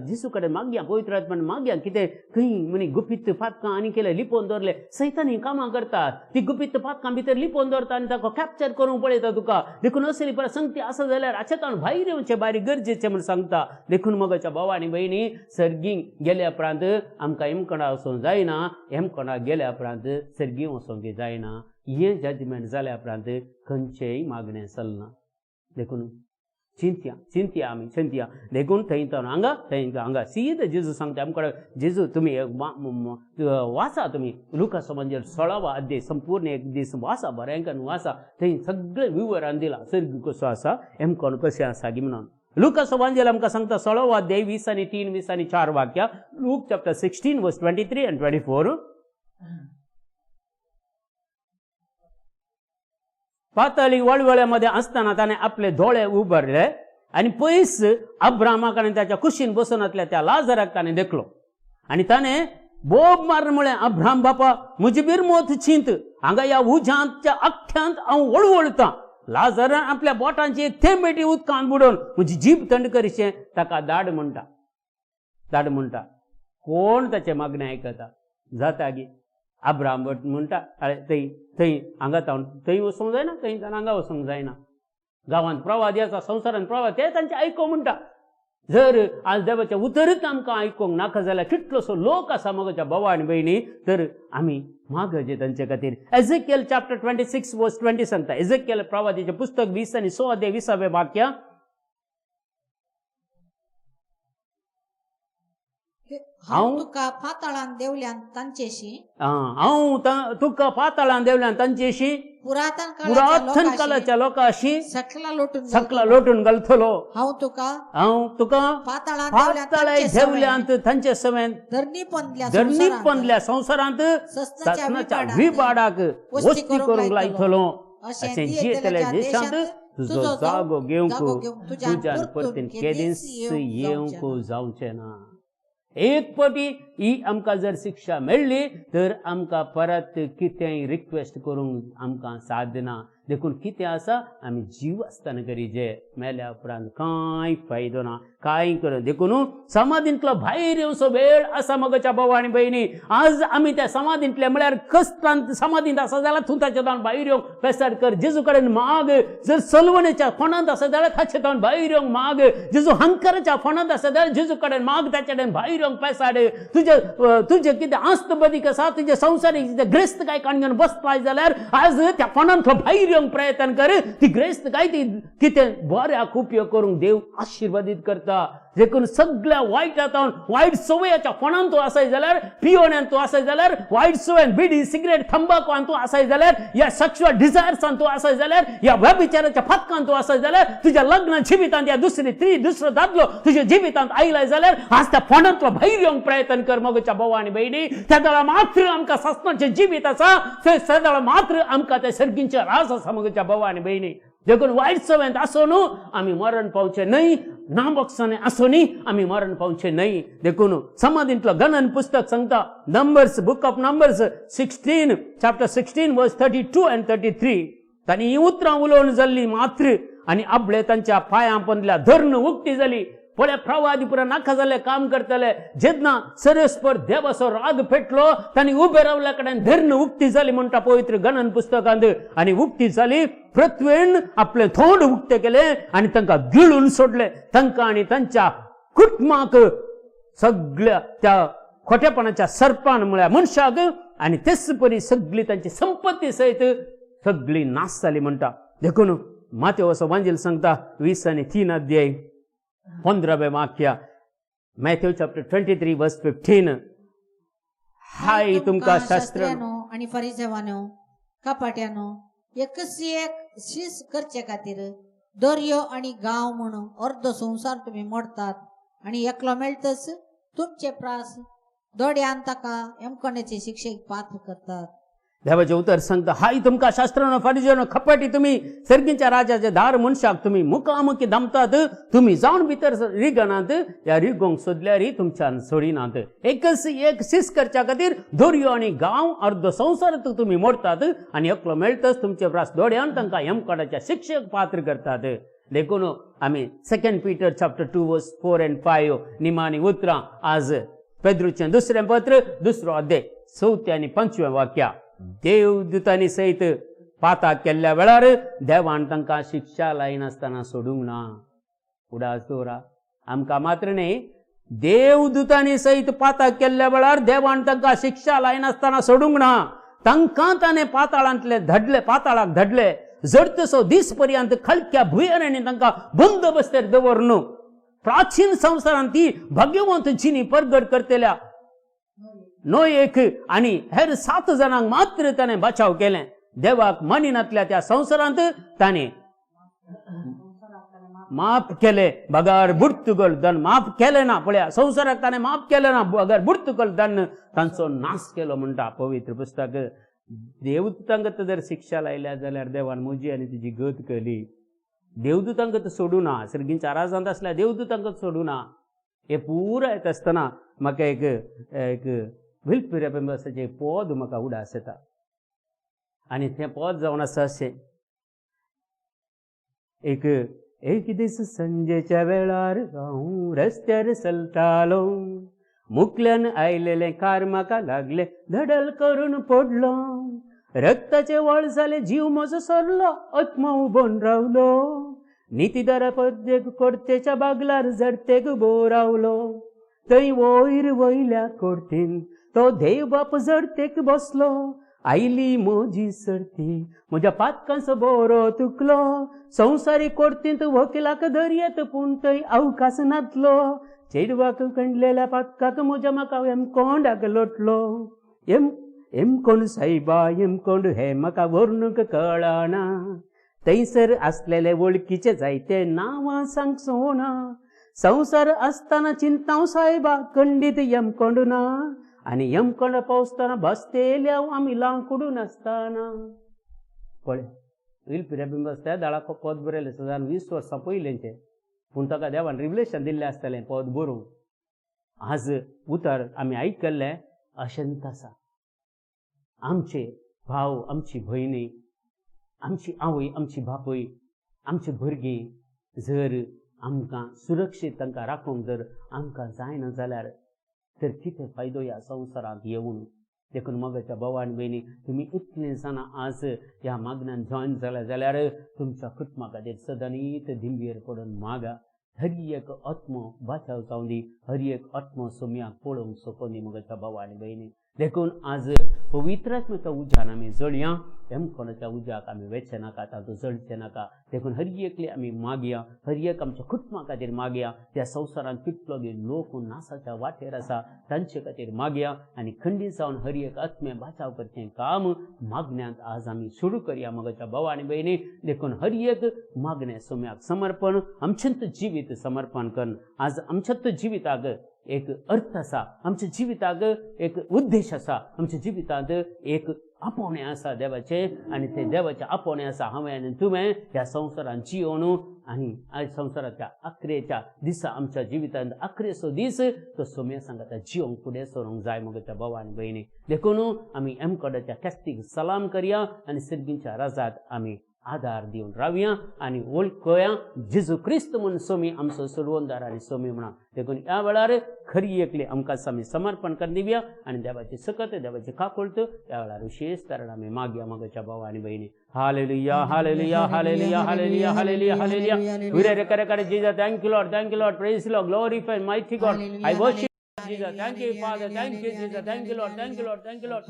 जेजू कडेन मागया, पवित्र आत्म्यान मागया, कितें खंय म्हणी गुपीत पातकां आनी केलें लिपोवन दवरलें. सैतान हीं कामां करता, ती गुपीत पातकां भितर लिपोवन दवरता आनी ताका कॅप्चर करूंक पळयता तुका. देखून असली संगती आसा जाल्यार हाचे ताण भायर येवचें भायर गरजेचें म्हूण सांगता. देखून मगाच्या भाव आनी भयणी, सर्गीं गेल्या उपरांत आमकां हेमकोंडा वचोंक जायना, हेमकोंडा गेल्या उपरांत सर्गीं वचोंक जायना. हें जजमेंट जाल्या उपरांत खंयचेय मागणें चलना. देखून चिंतया, चिंतया, आमी चिंतया. देखून थंय तावन हांगा, थंय हांगा सीद जेजू सांगता आमकां. जेजू तुमी वाचा, तुमी लुकास म्हणजे 16 अध्याय संपूर्ण एक दीस वाचा, बरें करून वाचा. थंय सगळें विवरण दिलां, सर्ग कसो आसा, हेमकोण कशें आसा गी म्हणून. लुकास वांजेल आमकां सांगता 16 अध्याय 20 आनी 3, 20 आनी 4 वाक्या, लूक चॅप्टर 16 वर्स 23 आनी 24. पातळी वळवळ्यामध्ये असताना ताणें आपले दोळे उबारले आनी पयस अब्रामाक आनी ताच्या कुशीन बसून आसल्या त्या लाजराक ताणें देखलो आनी ताणें बोब मारून म्हळें, अब्राम बापा, म्हजी बिरमोत चिंत, हांगा ह्या उज्यांतच्या अख्ख्यांत हांव वळवळतां. लाजरान आपल्या बोटांची एक थेंबेटी उदकांत बुडोवन म्हजी जीब थंड करीशें ताका दाड म्हणटा, दाड म्हणटा. कोण ताचें मागणें आयकता? जाता गी अब्राम म्हणटा, अरे थंय थंय हांगा तावन थंय वचूंक जायना, थंय तावन हांगा वचूंक जायना. गांवांत प्रवाद आसा, संवसारांत प्रवाद, ते तांचे आयको म्हणटा. जर आज देवाचें उतरूच आमकां आयकूंक नाका जाल्यार कितलोसो लोक आसा म्हज्या भावा आनी भयणी, तर आमी मागचे तांचे खातीर. एझेकियल चॅप्टर 26 वर्स 20 सांगता, एझेकियल प्रवादीचें पुस्तक 20 आनी 6 अध्याय 20 वाक्य, हांव तुका पाताळान देवल्यान तांचेशी, हांव तुका पाताळान देवल्यान तांचेशी पुरातन काळाच्या लोकांशी सकला लोटून घालतलो. हांव तुका पाताळान देवल्यान तांचे समेत धरणी पंदल्या संवसारांत ससनाच्या विबाडाक वस्ती करूंक लायतलो. अशें जियेतल्या देशांत तुजो जागो घेवंक तुज्यान परतीन केदींच येवंक जावचें ना. एक पावटी ही आमकां जर शिक्षा मेळ्ळी तर आमकां परत कितेंय रिक्वेस्ट करूंक आमकां सादना. देखून कितें आसा आमी जीव आसतना करीजे, मेल्या उपरांत कांय फायदो ना, कांय करूं. देखून समाधींतलो भायर येवचो वेळ आसा मगोच्या भाव आनी भयणी. आज आमी त्या समाधींतले म्हळ्यार कश्टांत समाधींत आसा जाल्यार तूं ताच्या तावन भायर येवंक पेसार कर, जेजू कडेन माग. जर सलवणेच्या फोंडांत आसा जाल्यार ताचे तावन भायर येवंक माग. जेजू हंकाराच्या फोंडांत आसा जाल्यार जेजू कडेन माग, ताचे कडेन भायर येवंक पेसाड. तुजे तुजें कितें आस्त बदीक आसा, तुजें संवसारीक कितें ग्रेस्त काय काण घेवन बसलाय जाल्यार आज त्या फोंडांतलो भायर येवंक प्रयत्न कर. ती ग्रेस्त काय ती कितें बऱ्याक उपयोग करूंक देव आशिर्वादीत करता. देखून सगळ्या वायटांत वायट संवयाच्या फोंडांत तूं आसाय जाल्यार, पियोण्यान तूं आसाय जाल्यार, वायट संवयान बिडी सिगरेट तंबाकून तूं आसाय जाल्यार, ह्या सेक्शुअल डिजायर्सान तूं आसाय जाल्यार, ह्या व्यभिचाराच्या फातकान तूं आसाय जाल्यार, तुज्या लग्न जिवितांत ह्या दुसरी त्री दुसरो दादलो तुज्या जिवितांत आयलाय जाल्यार आज त्या फोंडांतलो भायर येवंक प्रयत्न कर मगोच्या भाव आनी भयणी. त्या वेळार मात्र आमकां सासणाचें जिवीत आसा, त्या वेळार मात्र आमकां त्या सर्गींचें राज आसा मगोच्या भाव आनी भयणी. देखून वायट सवयेंत आसूं न्हू आमी मरण पावचें न्हय, ना बक्षांनी आसूं न्ही आमी मरण पावचें न्हय. देखून समाधींतलो गणन पुस्तक सांगता, Numbers, book of Numbers 16 chapter 16 verse 32 and 33. तांणी ही उतरां उलोवन जाल्ली मात्र आनी आपले तांच्या पांयां पोंदल्या धरण उक्ती जाली. पळय प्रवादी पुरा नाका जाल्लें काम करतले. जेन्ना सरस्पर देवाचो राग पेटलो तांणी उबे रावल्या कडेन धरण उक्ती जाली म्हणटा पवित्र गणन पुस्तकांत. आनी उक्ती जाली, पृथ्वेन आपलें तोंड उक्तें केलें आनी तांकां गिळून सोडलें. तांकां आनी तांच्या कुटुंबाक सगळ्या त्या खोटेपणाच्या सर्पान म्हळ्यार मनशाक आनी तेच परी सगळी तांची संपत्ती सयत सगळी नाश जाली म्हणटा. देखून मातेव वांजेल सांगता 20 आनी 3 अध्याय 15वें वाक्य, Matthew chapter 23 verse 15. हाय तुमकां शास्त्र्यांनो आणि फरिजेवानो, कपाट्यानो, एकच एक शीस करचे खातीर दर्यो आणि गांव म्हणून अर्दो संवसार तुम्ही मोडतात आणि एकलो मेळतच तुमचे प्रास दोड्यान ताका यमकोंड्याचे शिक्षेक पात्र करतात. देवाचें उतर सांगता, हाय तुमकां शास्त्रानो फारिजानो खपाटी, तुमी सर्गीच्या राजाचे दार मनशाक तुमी मुखामुखी दामतात. तुमी जावन भितर रिगनात, ह्या रिगोंक सोदल्यार तुमच्यान सोडिनात. एकच एक सीस करच्या खातीर दर्यो आनी गांव अर्दो संवसार तुमी मोडतात आनी एकलो मेळटच तुमचे प्रास दोड्यान तांकां यमकोडाच्या शिक्षेक पात्र करतात. देखून आमी Second Peter chapter 2 verse 4 and 5 निमाणी उतरां, आज पेद्रूचें दुसरें पत्र दुसरो अध्याय चवथें आनी पंचवें वाक्या. देवदूतांनी सयत पाताक केल्ल्या वेळार देवान तांकां शिक्षा लायनासतना सोडूंक ना. उडास दवरा, आमकां मात्र न्ही, देवदूतांनी सयत पाताक केल्ल्या वेळार देवान तांकां शिक्षा लायनासतना सोडूंक ना. तांकां ताणें पाताळांतले धाडले, पाताळाक धाडले. जर तसो दीस पर्यंत खलक्या भुंयारांनी तांकां बंदोबस्तेर दवरनु. प्राचीन संवसारांत ती भाग्यवंत जिनी परगट करतल्या नोयेक आनी हेर 7 जाणांक मात्र ताणें बचाव केलें. देवाक मानिनातल्या त्या संवसारांत ताणें माफ केले बगार बुडतुगल दन माफ केलें ना. पळया, संवसाराक ताणें माफ केलें ना, बगार बुडतुगल दन तांचो नाश केलो म्हणटा पवित्र पुस्तक. देवदूतांक जर शिक्षा लायल्या जाल्यार देवान म्हजी आनी तुजी गत केली. देवदूतांक तर सोडूं ना, सर्गींच्या राजांत आसल्या देवदूतांक सोडूं ना. हे पुराय येता आसतना म्हाका एक एक विल्पिऱ्या पेंबसाचें पद म्हाका उडास येता आनी तें पद जावन आसा अशें. एक एक दीस संजेच्या वेळार हांव रस्त्यार चलतालो, मुकल्यान आयलेलें कार म्हाका लागलें, धडल करून पडलो, रक्ताचे वळ जाले, जीव म्हजो सरलो, आत्मा उबोन रावलो, नितीदारा पद्देक कोर्तेच्या बागलार जडतेक उबो रावलो, थंय वयर वयल्या कोर्तीन तो देव बाप जडतेक बसलो, आयली म्हजी सर्ती म्हज्या पातकांचो बरो तुकलो, संवसारी कोर्तींत वकिलाक दर्येत पूण थंय अवकाश नातलो, चेडवाक कंडलेल्या पातकाक म्हज्या म्हाका एमकोंडाक लोटलो, एम एमकोंड सायबा एमकोंड हे म्हाका व्हरूंक कळना, थंयसर आसलेले वळखीचे जायते नांवां सांगचो ना, संवसार आसतना चिंताव सायबा खंडीत यमकोंड ना, आनी यमकोंड पावसतना बसतेल्या आमी लांकूड नासतना. पळय, विल्पिऱ्या बिंबस त्या दाळाक पद बरयलें सदां 20 वर्सां पयलेंचें, पूण ताका देवान रिवलेशन दिल्लें आसतलें पद बरोवंक. आज उतर आमी आयकल्लें अशेंच आसा. आमचे भाव, आमची भयणी, आमची आवय, आमची बापूय, आमची भुरगीं जर आमकां सुरक्षीत तांकां राखूंक जर आमकां जायना जाल्यार तर कितें फायदो ह्या संवसारांत येवन. देखून मोगाच्या भाव आनी भयणी, तुमी इतलीं जाणां आज ह्या मागण्यान जॉयन जाल्या जाल्यार तुमच्या कुटुंबा खातीर सदांनीत दिंबेर पडून मागा. हर एक आत्मो बाचाव जावं दी, हर एक आत्मो सोम्याक पळोवंक शकूं दी मोगाच्या भाव आनी भयणी. देखून आज पवित्रात्म्याच्या उज्यान आमी जळया, हेमकोणाच्या उज्याक आमी वेचें नाका, तातूंत जळचें नाका. देखून हर एकले आमी मागया, हर एक आमच्या कुटुंबा खातीर मागया. त्या संवसारांत कितलो बी लोक नासाच्या वाटेर आसा तांचे खातीर मागया आनी खंडीत जावन हर एक आत्मे बाचाव करचें काम मागण्यांत आज आमी सुरू करया मोगाच्या भाव आनी भयणी. देखून हर एक मागणें सोम्याक समर्पण, आमचेंच जिवीत समर्पण करून आज आमच्याच जिविताक एक अर्थ आसा, आमच्या जिविताक एक उद्देश आसा, आमच्या जिवितांत एक आपोवणें आसा देवाचें आनी तें देवाचें आपोवणें आसा हांवें आनी तुवें ह्या संवसारांत जियोवन आनी आयज संवसाराच्या आखरेच्या दिसा आमच्या जिवितांत आखरेचो दीस तो सोम्या सांगाता जियोंक फुडें सरूंक जाय मोगाच्या भाव आनी भयणी. देखून आमी एमकोडाच्या केस्तीक सलाम करया आनी सिर्गींच्या राजाक आमी आदार दिवन रावया आनी वळखोया जेजू क्रिस्त म्हूण सोमी आमचो सोडवणदार आनी सोमी म्हणा. देखून ह्या वेळार खरी एकली आमकां आमी समर्पण करून दिवया आनी देवाची सकत, देवाची काकुळट ह्या वेळार विशेष कारण आमी मागया मोगाच्या भाव आनी भयणी. Hallelujah, hallelujah, hallelujah, hallelujah, hallelujah, hallelujah. विरे करे करे Jesus, thank you Lord, thank you Lord, praise Lord, glorify mighty God, I worship Jesus. Thank you, Father. Thank you, Jesus. Thank you, Lord. Thank you, Lord. Thank you, Lord.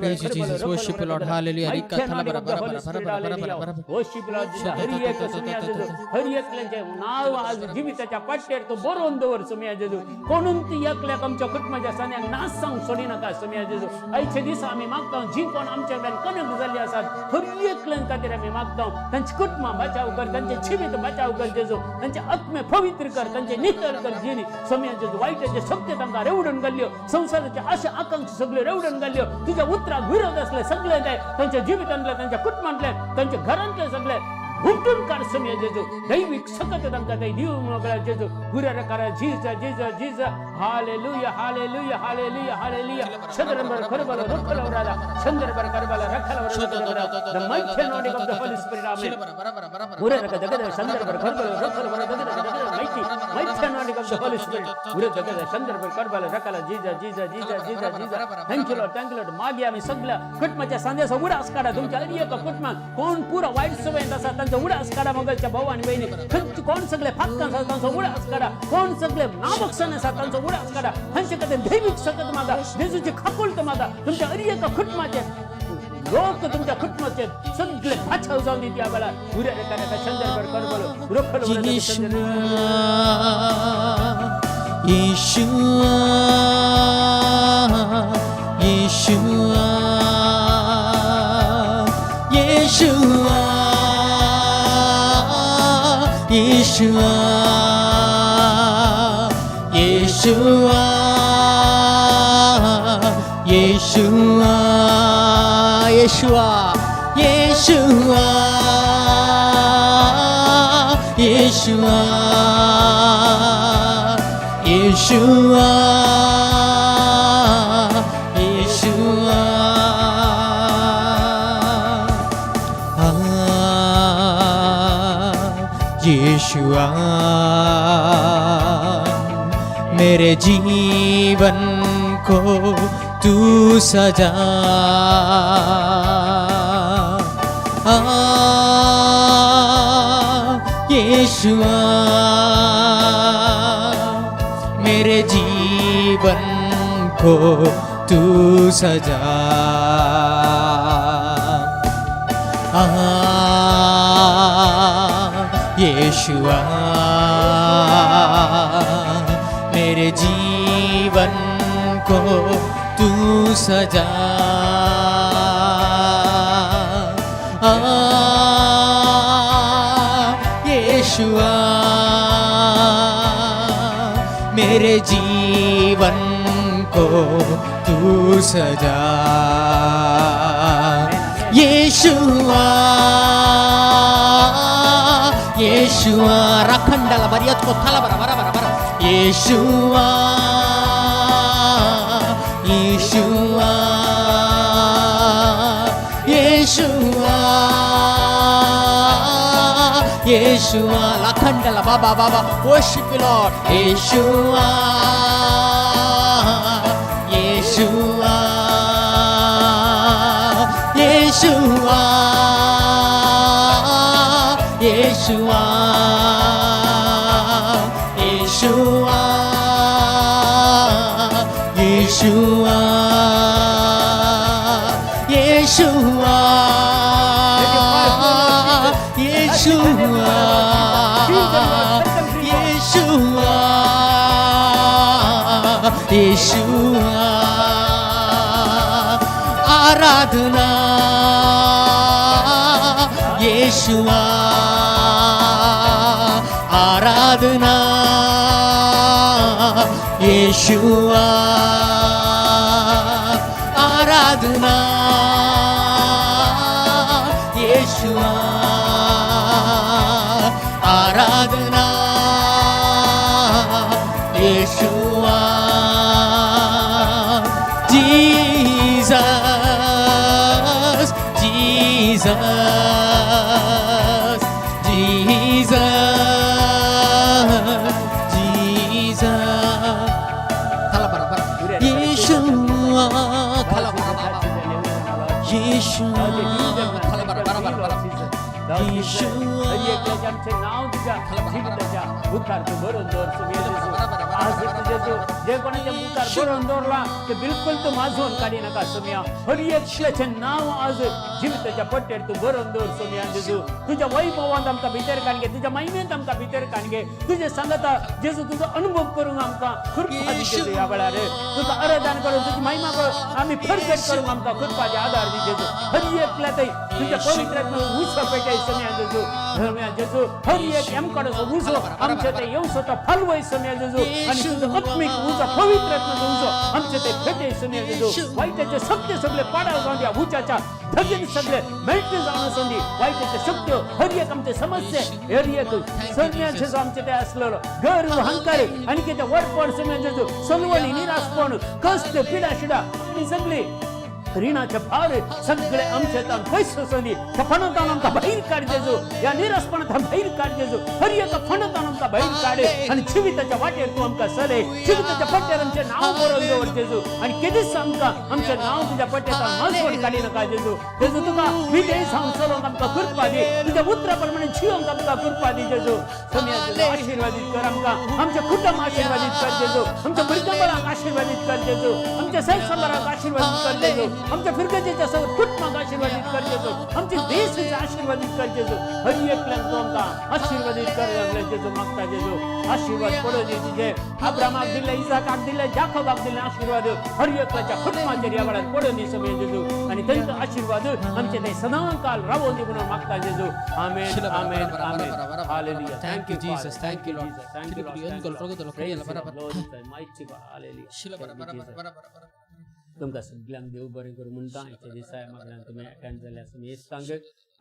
Praise you, Jesus. Worship you, Lord. Hallelujah. Rika thala bara bara bara bara bara bara bara. Worship Lord Jesus. हर एक सुमिया जेजू, हर एकल्याचें नांव आज जिविताच्या पाट्यार तो बरोवन दवर सुमिया जेजू. कोणून ती एकल्याक आमच्या कुटुंबाच्या सान्याक नाच सांग सोडी नाका सुमिया जेजू. आयच्या दिसा आमी मागता जी कोण आमच्या कडेन कनेक्ट जाल्ली आसात हर एकल्यां खातीर आमी मागता तांची कुटुंबां बचाव कर, तांचें जिवीत बचाव कर जेजू, तांचे आत्मे पवित्र कर, तांचे नितळ कर जिणी सुमिया जेजू. वायटाचे शक्ती तांकां रेवडून घाल्ल्यो, संवसाराचे आशा आकांक्षा सगळ्यो रेवडून घाल्ल्यो, तुज्या उतराक विरोध असले सगळे ते तांच्या जिवितांतले, तांच्या कुटुंबांतले, तांच्या घरांतले सगळे हुटून काड सुमिया जेजू. दैवीक सकत तांकां ते दिव मोगळ्या जेजू. गुऱ्या करा जीजा जीजा जीजा. Hallelujah, hallelujah, hallelujah, hallelujah. Chandbar खरबल रखल राजा, चंद्रबर करबल रखल राजा. The mighty anointing of the Holy Spirit. Amen. गुऱ्या रका दगद Chandbar खरबल रखल राजा दगद दगद mighty mighty anointing of the Holy Spirit. गुऱ्या दगद Chandbar करबल रखल जीजा जीजा जीजा जीजा जीजा. Thank you Lord, thank you Lord. मागे आम्ही सगळ्या कुटुंबाच्या सांध्याचा उडास काढा. तुमच्या हर एका कुटुंबात कोण पुरा वाईट सवयीत आसा तांचो उडास काढा मोगाच्या भाऊ आणि बहिणी. कोण सगळे फाटकां आसा तांचो उडास काढा, कोण सगळे नाबक्षण आसा तांचो उडास काढा. हांचे खातीर दैवीक सकत मागा, जेजूची खाकुलत मागा. तुमच्या हर एका कुटुंबाचे लोक तुमच्या कुटुंबाचे सगळे बाचाव जावन दी त्या वेळार. उऱ्या रेखा चंद्रबर करबलो रखल Yeshua, Yeshua, Yeshua, Yeshua, Yeshua, Yeshua, Yeshua, Yeshua, Yeshua, Yeshua, Yeshua. Ah, Yeshua, मेरे जीवन को तू सजा. आ यीशुआ, मेरे जीवन को तू सजा. आ यीशुआ, मेरे जीवन को तू सजा. आ यीशुआ, मेरे जीवन को तू सजा. यीशुआ, यीशुआ. रखंडला बरियत को थला बरा बरा बरा बरा. येशुआ येशुआ येशुआ येशुआ लाखंडला बाबा बाबा वर्शिप लॉर्ड येशुआ येशुआ येशुआ येशुआ येशुआ येशुआ येशुआ येशुआ येशुआ येशुआ आराधना येशुआ आराधना येशुआ आराधना येशुआ आराधना येशुआ Jesus Jesus Jesus Jesus Yeshua Yeshua आमचे नाव तुझ्या जिविताच्या मुखार तूं बरोवन दवर सुमी आज जेजू जे कोणाच्या मुखार बरोवन दवरला ते बिलकुल तूं माजोवन काडी नाका सोमिया. हर एकल्याचें नांव आज जिविताच्या पट्टेर तूं बरोवन दवर सोमिया जेजू. तुज्या वैभवांत आमकां भितर काडगे, तुज्या महिमेंत आमकां भितर काडगे, तुजें सांगता जेजू तुजो अनुभव करूंक आमकां कृपा दी जेजू. ह्या वेळार तुका आराधन करून तुजी महिमा करून आमी परगट करूंक आमकां कृपाचे आदार दी जेजू. हर एकल्या थंय तुज्या पवित्र उजो पेटय सोमिया जेजू. सोमिया जेजू हर एक एमकडो उजो आमचे ते येवसो तो फलवय सोमिया जेजू. आनी तुजो आत्मीक उजो पवित्र उजो आमचे ते पेटय सोमिया जेजू. वायटाचे सत्य सगळे पाडाव जावन ह्या उज्याच्या धगीन सगळे मेळटे जावन आसूं दी. वायटाचे शक्त्यो हर एक आमचे समस्ये हर एक सोमिया जेजू आमचे ते आसलेलो गर्व अहंकार आनी कितें वडपण सोमिया जेजू, सलवणी निराशपण कश्ट पिडा शिडा आनी सगळी रिणाचे भार सगळे आमचे तान पयस आसूं दी. त्या फणतान आमकां भायर काड जेजू, ह्या निराशपणांत भायर काड जेजू. हर एका फणतान आमकां भायर काड आनी जिविताच्या वाटेर तूं आमकां चलय. जिविताच्या पट्ट्यार आमचें नांव बरोवन दवर जेजू. आनी केदीच आमकां आमचें नांव तुज्या पट्ट्यार माजवण काडी नाका जेजू. जेजू तुका विधेय जावन चलोवंक आमकां कृपा दी, तुज्या उतरा प्रमाणे जिवंक आमकां कृपा दी जेजू. सोमिया जेजू आशिर्वादीत कर आमकां, आमचें कुटुंब आशिर्वादीत कर जेजू, आमच्या भुरग्यांबाळांक आशिर्वादीत कर जेजू, आमच्या संवसाराक आशिर्वादीत कर जेजू, आमच्या फिरगजेच्या सगळं कुटुंबाक आशिर्वादीत कर जेजू, आमचे देश आशिर्वादीत कर जेजू. हर एकल्याक तूं आमकां आशिर्वादीत कर जेजू. मागता जेजू आशिर्वाद पडो दी तुजे. अब्रामाक दिल्ले, इसाकाक दिल्ले, जाकोबाक दिल्ले आशिर्वाद हर एकल्याच्या कुटुंबाचेर ह्या वेळार पडो दी सोमिया जेजू. आनी तांचो आशिर्वाद आमचे ते सदां काल रावोन दी म्हणून मागता जेजू. आमेन आमेन आमेन. Hallelujah. Thank you, Jesus. Thank you, Lord. Thank you, Lord. Thank you, Lord. Mighty God. Hallelujah. तुमकां सगल्यांक देव बरें करूं म्हणटा. आयच्या दिसा मागल्यान तुमी अटेंड जाल्यार आमी सांग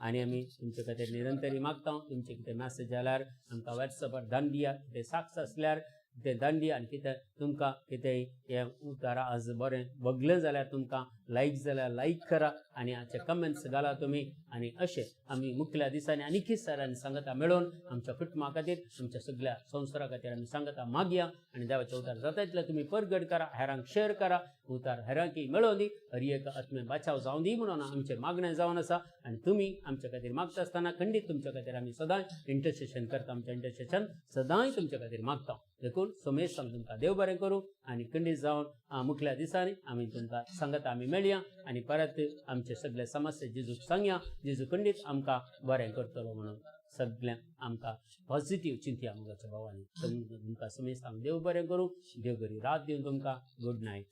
आनी आमी तुमचे खातीर निरंतरी मागता. तुमचे कितें मॅसेज जाल्यार आमकां वॉट्सएपार धाडून दिया, कितें साक्ष आसल्यार ते धाडून दिया. आनी कितें तुमकां कितेंय हें उतारा आज बरें बगलें जाल्यार तुमकां लायक जाल्यार लायक करा आनी हाचे कमेंट्स घाला तुमी. आनी अशें आमी मुखल्या दिसांनी आनीकय सरांनी सांगता मेळोवन आमच्या कुटुंबा खातीर, आमच्या सगळ्या संवसारा खातीर आमी सांगता मागया. आनी देवाचे उतार जाता इतले तुमी परगट करा, हेरांक शेअर करा, उतार हेरांकय मेळोवन दी. हर एक आत्मे बाचाव जावन दी म्हणून आमचें मागणें जावन आसा. आनी तुमी आमच्या खातीर मागता आसतना खंडीत तुमच्या खातीर आमी सदांय इंटरसेशन करता. आमचें इंटरसेशन सदांय तुमच्या खातीर मागता. देखून सोमेश आमी तुमकां देव बरें करूं आनी खंडीत जावन मुखल्या दिसांनी आमी तुमकां सांगता आमी मेळया आनी परत आमचे सगळे समस्या जेजूक सांगया. जेजू खंडीत आमकां बरें करतलो म्हणून सगळ्यांक आमकां पॉझिटीव चिंतया मोगाच्या भावांनी. तुमकां समेस्तांक देव बरें करूं. देव बरी रात दिवन तुमकां. Good night.